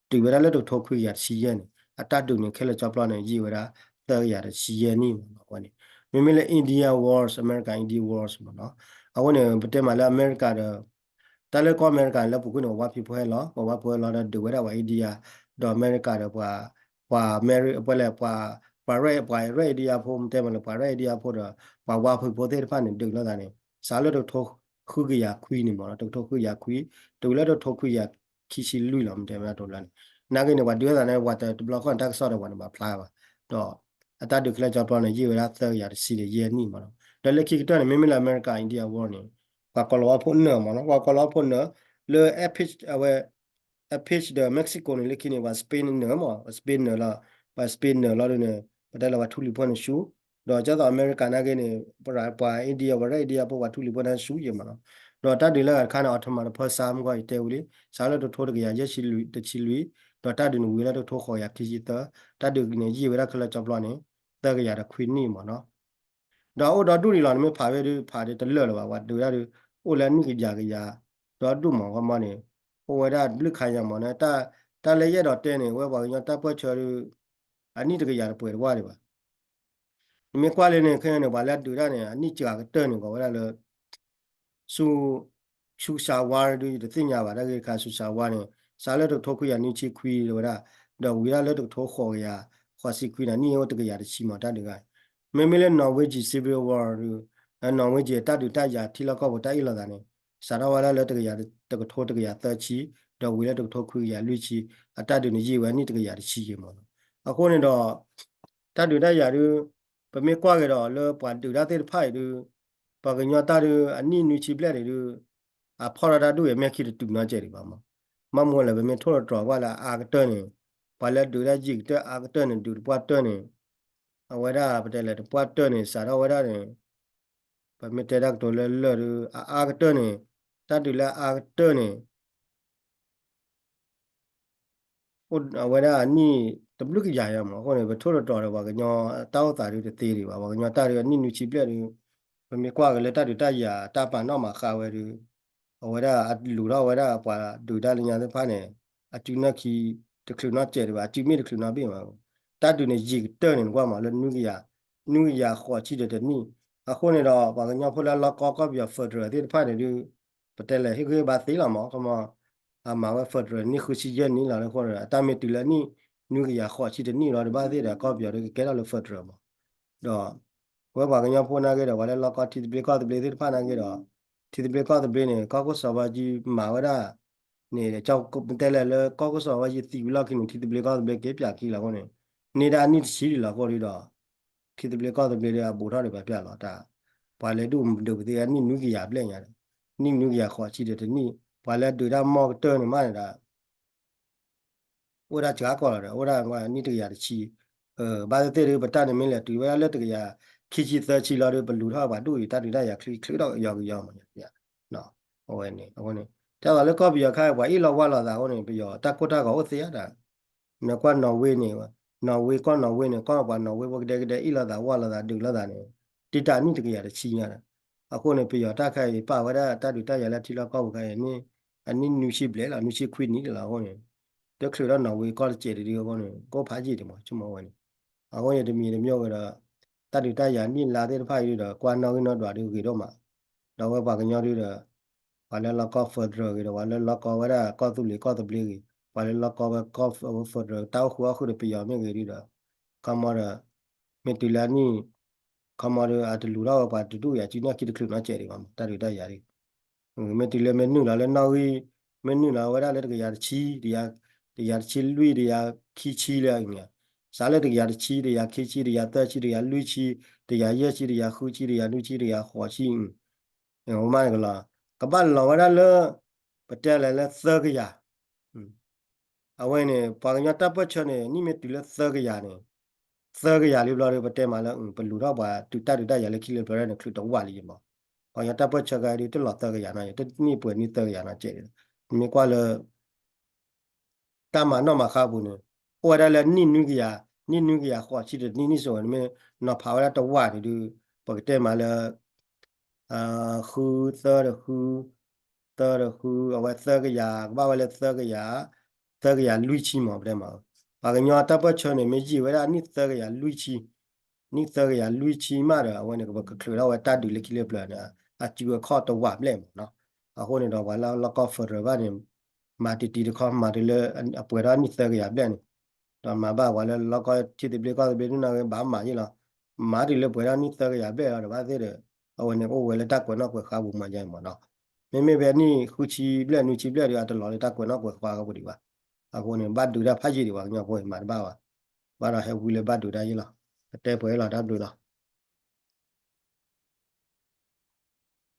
တုၤဝဲဒၣ်လၢတကထိခွံကယၤတဆံယဲၢ်န့ၣ် အတၢ်ဒုးန့ၣ် ခဲလၢာ်ကၠီပျီန့ၣ် ယံာ်ဝဲဒၣ် သၢကယၤတဆံယဲၢ်နံၣ်မးနီၤ အဝဲန့ၣ်, မ့မ့ၢ်လၢ India Wars, America India Wars မးနီၤ, အဝဲန့ၣ် ပတဲမးလၢအမဲရကၤဒီး တၢ်လၢကီၢ်အမဲရကၤန့ၣ် လၢပူၤကွံာ်န့ၣ် ပှၤဝါဖံးဖိဟဲလီၤ, ပှၤဝါဖံးဖိဟဲလီၤဒီးဒုးဝဲဒၣ်ပှၤ India ဒီးအမဲရကၤဒီးပှၤ, ပှၤအမဲရ, ပှၤလဲၣ်, ပှၤ, ပှၤရဲၣ်, ပှၤရဲၣ် India ဖိ မ့ၢ်တဲမးလၢပှၤရဲၣ် India ဖိဒီး ပှၤဝါဖံးဖိသ့ၣ်တဖၣ်န့ၣ် ဒုးလိာ်သးန့ၣ် စးလၢတကထိဃုကယၤခွံန့ၣ်မးနီၤ, တကထိဃုကယၤခွံ, တုၤလၢတကထိခွံကယၤခံဆံလွံၢ်လီၤ မ့ၢ်တဲမ့ၢ်တလၢန့ၣ်, နာ်က့န့ၣ် ပှၤဒုးလိာ်သးန့ၣ် ပှၤတဘျီဃီန့ၣ် တၢ်ကစီၣ်ဒီးပှၤန့ၣ်မၤဖျါဘၣ်, ဒီး အတၢ်ဒုးခဲလၢာ်ကၠီပျီန့ၣ် ယံာ်ဝဲဒၣ်သၢကယၤတဆံဒီးယဲၢ်နံၣ်မးနီၤ, ဒီးလၢခံကတၢၢ်န့ၣ် မ့မ့ၢ်လၢအမဲရကၤ India War န့ၣ် ပှၤကီၤလၤဝါဖိနၢၤမးနီၤ, ပှၤကီၤလၤဝါဖိနၢၤ, လၢ El Paso အဝဲ El Paso ဒီး Mexico န့ၣ် လၢခံန့ၣ် ပှၤ Spain နၢၤမး, ပှၤ Spain နၢၤလီၤ, ပှၤ Spain နၢၤလီၤဒုးန့ၣ် ပတဲလၢပှၤထူလံၤဖိန့ၣ်ဆူ, ဒီးကၢ်သိးအမဲရကၤနာ်က့န့ၣ် ပှၤ India ပှၤရဲၣ် India ဖိ ပှၤထူလံၤဖိန့ၣ်ဆူယဲၢ်မးနီၤ, ဒီးတၢ်ဒုးလၢအဂၤတခါန့ၣ် Ottoman တဖၢဆါ မ့ၢ်ဂ့ၤ ယတဲဝံၤလံ, စးလၢတကထိတကယၤယဲၢ်ဆံလွံၢ်, တဆံလွံၢ်, ဒီးတၢ်ဒုးန့ၣ်ဝံၤလၢတကထိဃိးကယၤခံဆံသၢ, တၢ်ဒုးန့ၣ်ယံာ်ဝဲဒၣ်ခဲလၢာ်ကၠီပျီန့ၣ် သၢကယၤဒီးခွံနံၣ်မးနီၤ. ဒီးအိၣ်ဒီဒူၣ်ဒံးလီၤ, နမ့ၢ်ဖးဝဲဒုး ဖးဒုးတလၢာ်လၢၤဘၣ်, ပှၤဒုးဒၣ်ဒုး အိၣ်လၢအနံၣ်ကယၤကယၤ ဒီဒူၣ်မး ခီမီန့ၣ် အိၣ်ဝဲဒၣ်ဘျုးခါယၤမးန့ၣ်, တၢ်လၢယအဲၣ်ဒိးတဲန့ၣ် ဝဲပှၤကညီတၢ်ပၢၢ်ဆၢဒုး အနံၣ်တကယၤတပှဲၤတဝၢ်ဒံးဘၣ်. နမ့ၢ်ကွၢ်လၢန့ၣ် ခဲအံၤန့ၣ် ပှၤလၢအဒုးတၢ်န့ၣ် အနံၣ်စှၤကတၢၢ်န့ၣ် ကိးဝဲဒၣ်လၢ ဆူ, ဆူစၢ်ဝါဒုး ယတသ့ၣ်ညါဘၣ် တၢ်ဂ့ၢ်တခါ ဆူစၢ်ဝါန့ၣ် စးလၢတကထိခွံကယၤနွံဆံခွံလၢၤဝဲဒၣ်, ဒီးဝံၤဒၣ်လၢတကထိဃိးကယၤဃိးဆံခွံန့ၣ် နံၣ်အိၣ်တကယၤတဆံမး တၢ်ဒုးဂၤ. မ့မ့ၢ်လၢ Norwegian Civil War ဒုး, Norwegian တၢ်ဒုးတၢ်ယၤထံလီၢ်ကီၢ်ပူၤတၢ်အ့ၣ်လိာ်သးန့ၣ် စးထီၣ်ဝဲဒၣ်လၢတကယၤ, တကထိတကယၤသၢဆံ, ဒီးဝံၤလၢတကထိခွံကယၤလွံၢ်ဆံ, အတၢ်ဒုးန့ၣ်ယံာ်ဝဲနံၣ်တကယၤတဆံယဲၢ်မး. အဃိန့ၣ်ဒီး တၢ်ဒုးတၢ်ယၤဒုး ပမ့ၢ်ကွၢ်က့ၤဒီးလၢပှၤဒုးတၢ်သ့ၣ်တဖၣ်အံၤဒုး ပှၤကညီတၢ်ဒုး အနံၣ်နွံဆံဘျဲၣ်န့ၣ်ဒုး အဖီၣ်ထီၣ်တၢ်ဒုးအမဲာ်ခံတတုၤနီတစဲးဒံးဘၣ်မး. မ့ၢ်မနုၤလဲၣ် ပမ့ၢ်ထိၣ်သတြီၤကွၢ်လၢအအါကတၢၢ်န့ၣ် ပှၤလၢဒုးတၢ်ယံာ်ကတၢၢ်အါကတၢၢ်န့ၣ် ဒုးတပှၢ်တၢၢ်န့ၣ် အဝဲဒၣ်ပတဲလဲၣ် တပှၢ်တၢၢ်န့ၣ် စးထီၣ်ဝဲဒၣ်န့ၣ် ပမ့ၢ်တဲတၢ်ကတိၤလၢလၢၢ်ဒုး အအါကတၢၢ်န့ၣ် တၢ်ဒုးလၢအအါကတၢၢ်န့ၣ် အဝဲဒၣ်အနံၣ်တဘျုးကယၤယဲၢ်မး. အဃိန့ၣ် ပထိၣ်သတြီၤဒီးပှၤကညီတၢ်အိၣ်သးဒုးတသ့ဒံးဘၣ်. ပှၤကညီတၢ်ဒုးအနံၣ်နွံဆံဘျဲၣ်ဒုး ပမ့ၢ်ကွၢ်က့ၤလၢတၢ်ဒုးတၢ်ယၤတၢ်ပာ်နီၣ်မၤဃါဝဲဒုး အဝဲဒၣ်အလူၤထီၣ်ဝဲဒၣ်ပှၤဒုးတၢ်လၢညါသ့ၣ်တဖၣ်န့ၣ် အစုနၢ်ခံတချုးနီတစဲးဒံးဘၣ် အစုမ့ၢ်တချုးနီတဘ့ၣ်မး. တၢ်ဒုးန့ၣ်ယံာ်ကတၢၢ်န့ၣ် နကွၢ်မးလၢ နွံကယၤဃိးဆံဒီးတနံၣ်. အဃိန့ၣ်ဒီး ပှၤကညီဖိလၢအလီၢ်ကီကီၢ်ပယီၤ federal သ့ၣ်တဖၣ်န့ၣ်ဒုး ပတဲလဲၣ်ဟ့ၣ်ဂံၢ်ဘါသ့လီၤမး. ခီမး အမၤဝဲ federal နံၣ်ဃုဆံယဲၢ်နံၣ်လီၤ. အဃိန့ၣ် အတၢ်မ့ၢ်တုၤလၢနံၣ်နွံကယၤဃိးဆံတနံၣ်လီၤ ဒုးဘၣ်သ့ၣ်ဒီးကီၢ်ပယီၤဒုးကကဲထီၣ်လၢ federal မး. ဒီး ပဝဲပှၤကညီဖိနာ်က့ဒီး ပှၤလၢလီၢ်ကီထံသဘျ့ကီၢ်သဘျ့သ့ၣ်တဖၣ်နာ်က့ဒီး ထံသဘျ့ကီၢ်သဘျ့န့ၣ် ကီၢ်ခိၣ်စီၤဘၣ်ယံၤမၤဝဲဒၣ်န့ၣ် တဲလဲၣ်လၢကီၢ်ခိၣ်စီၤဘၣ်ယံၤသံဝံၤလီၢ်ခံန့ၣ် ထံသဘျ့ကီၢ်သဘျ့က့ၤပၠးခံလီၤအဃိန့ၣ် န့ၢ်ဒၣ်အနံၣ်တဆံလံလီၤအဃိဒီး ထံသဘျ့ကီၢ်သဘျ့ဒီးအဘူးထီၣ်ဒံးပၠးပၠးလီၤတၢ် ပှၤလဲၤဒုးဒုးပသ့ၣ်အနံၣ်နွံကယၤဘျဲၣ်ညါဒီး နံၣ်နွံကယၤဃိးဆံဒီးတနံၣ် ပှၤလၢဒုးတၢ်မီၢ်ကတၢၢ်န့ၣ်မးန့ၣ်ဒီး အိၣ်ဒၣ်စှၤကီးလီၤဒီး အိၣ်ဒၣ်နံၣ်တကယၤတဆံ, ဘၣ်သ့ၣ်သ့ၣ်ဒုး ပတၢ်န့ၣ်မ့ၢ်လဲၤတုၤဝဲဒၣ်လၢတကယၤခံဆံသၢဆံလီၤဒီး ပလူၤထီၣ်ပှၤဒူၣ်အံၤ တၢ်ဒုးတၢ်ယၤချ့ချ့ဒီးကယီကယီမး, အဝဲန့ၣ် အဃိန့ၣ် တၢ်လီၤလၢကီၢ်ပယီၤခါ ပှၤအ့ၣ်လိာ်ဝါလိာ်သးအဃိန့ၣ် ပယီၤတၢ်ကိၢ်တၢ်ဂီၤအိၣ်သ့ဧါဒီး နကွၢ်နီၣ်ဝ့န့ၣ်, နီၣ်ဝ့ကီၢ်နီၣ်ဝ့န့ၣ် ကီၢ်ပှၤနီၣ်ဝ့ဖိကဒဲကဒဲအ့ၣ်လိာ်သးဝၢ်လိာ်သးဒုးလိာ်သးန့ၣ် တံၢ်တၢ်နံၣ်တကယၤတဆံညါဒီး အဃိန့ၣ် ပယီၤတၢ်ခဲအံၤပာ်ဝဲဒၣ်တၢ်ဒုးတၢ်ယၤလၢထံလီၢ်ကီၢ်ပူၤခဲအံၤန့ၣ် အနံၣ်နွံဆံဘျဲၣ်လီၤ နွံဆံခွံနံၣ်လီၤအဃိန့ၣ် တချုးဒီးနီၣ်ဝ့ကီၢ်တစဲးတဒုအဃိန့ၣ် ကအိၣ်ဖးယံာ်ဒံးမး ဆိကမိၣ်ဝဲန့ၣ် အဃိန့ၣ်တမံၤတမံၤဝဲဒီး တၢ်ဒုးတၢ်ယၤနံၣ်လါသ့ၣ်တဖၣ်အံၤဒုဒီး ကွၢ်နီၣ်ဂံၢ်နီၣ်ဒွးဒုဂ့ၤဒိၣ်မး ဒီးဝဲပှၤကညီဒုဒီး ပှၤလၢလီၢ်ကီၢ် federal ဂ့ၤဒီး ပှၤလၢလီၢ်ကီၢ်ဝဲဒၣ်ကီၢ်သူလ့ၤကီၢ်သဘျ့ဂ့ၤ ပှၤလၢလီၢ်ကီၢ်ဝဲကီၢ် federal တၢ်အိၣ်ဃုာ်အီၣ်ဃုာ်ဒီးပယီၤမ့ၢ်ဂ့ၤဒုဒီး ခီမီဒီး မ့ၢ်တုၤလၢအနံၣ် ခီမီဒီး အတလူၤထီၣ်ဝဲပှၤတဒူၣ်ယၤစုန့ၢ်ခံတချုးနီတစဲးဒံးဘၣ်မး တၢ်ဒုးတၢ်ယၤဒု မ့ၢ်တုၤလၢမ့ၢ်နုာ်လီၤလၢနီၣ်ဂံၢ် မ့ၢ်နုာ်လီၤဝဲဒၣ်လၢတကယၤတဆံ တကယၤတဆံလွံၢ် တကယၤခံဆံလၢအံၤန့ၣ် စးလၢတကယၤတဆံ တကယၤခံဆံ တကယၤသၢဆံ တကယၤလွံၢ်ဆံ တကယၤယဲၢ်ဆံ တကယၤဃုဆံ တကယၤနွံဆံ တကယၤဃိးဆံ မးန့ၣ်ကလီၤ ကဘၣ်လီၤဝဲဒၣ်လၢ ပတဲလဲၣ်လၢသၢကယၤ အဝဲန့ၣ် ပှၤကညီတၢ်ပၢၢ်ဆၢန့ၣ် နံၣ်မ့ၢ်တုၤလၢသၢကယၤန့ၣ် သၢကယၤလံဘျီဒီး ပတဲမးလၢ ပလူၤထီၣ်ပှၤတုၤတၢ်ဒုးတၢ်ယၤလၢခံလၢပျၢၤန့ၣ် ချုးတဝၢ်လံယမး ပှၤကညီတၢ်ပၢၢ်ဆၢကဒုတလီၤသၢကယၤနီၤ တနံၣ်ပှဲၤနံၣ်သၢကယၤနီၤကဲး နမ့ၢ်ကွၢ်လၢ တၢ်မၤနီၣ်မၤဃါအပူၤန့ၣ် အိၣ်ဝဲဒၣ်လၢနံၣ်နွံကယၤ နံၣ်နွံကယၤဃိးဆံတနံၣ်နံၣ်စိၤဝဲ နမ့ၢ်နီၤဖးဝဲဒၣ်တဝၢ်န့ၣ်ဒု ပကတဲမးလၢ ဃုသၢတဃု သၢတဃု အဝဲသၢကယၤ ကဘၣ်ဝဲလၢသၢကယၤ သၢကယၤလွံၢ်ဆံမး ပတဲမး ပှၤကညီတၢ်ပၢၢ်ဆၢန့ၣ် မ့ၢ်ယံာ်ဝဲဒၣ်နံၣ်သၢကယၤလွံၢ်ဆံ နံၣ်သၢကယၤလွံၢ်ဆံမးဒီး အဝဲန့ၣ် ပကချုးထီၣ်ဝဲတၢ်ဒုးလၢခံလၢပျၢၤန့ၣ် အစုအခီၣ်တဝၢ်ဘျဲၣ်မးနီၤ အဃိန့ၣ်ဒီး ပှၤလၢလီၢ်ကီၢ် federal ဘၣ်န့ၣ် မၤတံၤတံၤတခီ မၤတုၤလၢအပှဲၤထီၣ်နံၣ်သၢကယၤဘျဲၣ်န့ၣ် ဒီးမၤဘၣ်ပှၤလၢလီၢ်ကီၢ်ထံသဘျ့ကီၢ်သဘျ့ဒုနီၣ်ဂံၢ်ဘၣ်မၤယ့ၣ်လီၤ မၤတုၤလၢပှဲၤထီၣ်နံၣ်သၢကယၤဘျဲၣ်လီၤဒီးဘၣ်သ့ၣ်ဒီး အဝဲန့ၣ်အိၣ်ဝဲလၢတၢ်ကွဲးနီၣ်ကွဲးဃါပူၤမးယဲၢ်မးနီၤ မ့မ့ၢ်ဖဲနံၣ်ဃုဆံဘျဲၣ်နွံဆံဘျဲၣ်ဒီး အတလီၤလၢတၢ်ကွဲးနီၣ်ကွဲးဃါကပူၤဒံးဘၣ် အဃိန့ၣ် ဘၣ်ဒုးတၢ်ဖးယံာ်ဒံးပှၤကညီဖိမၤတဘၣ်ဘၣ် ဘၣ်ဒီးဟဲဝံလၢဘၣ်ဒုးတၢ်ယ့ၣ်လီၤ ပတဲပှဲၤလီၤတၢ်ဘျုးလီၤ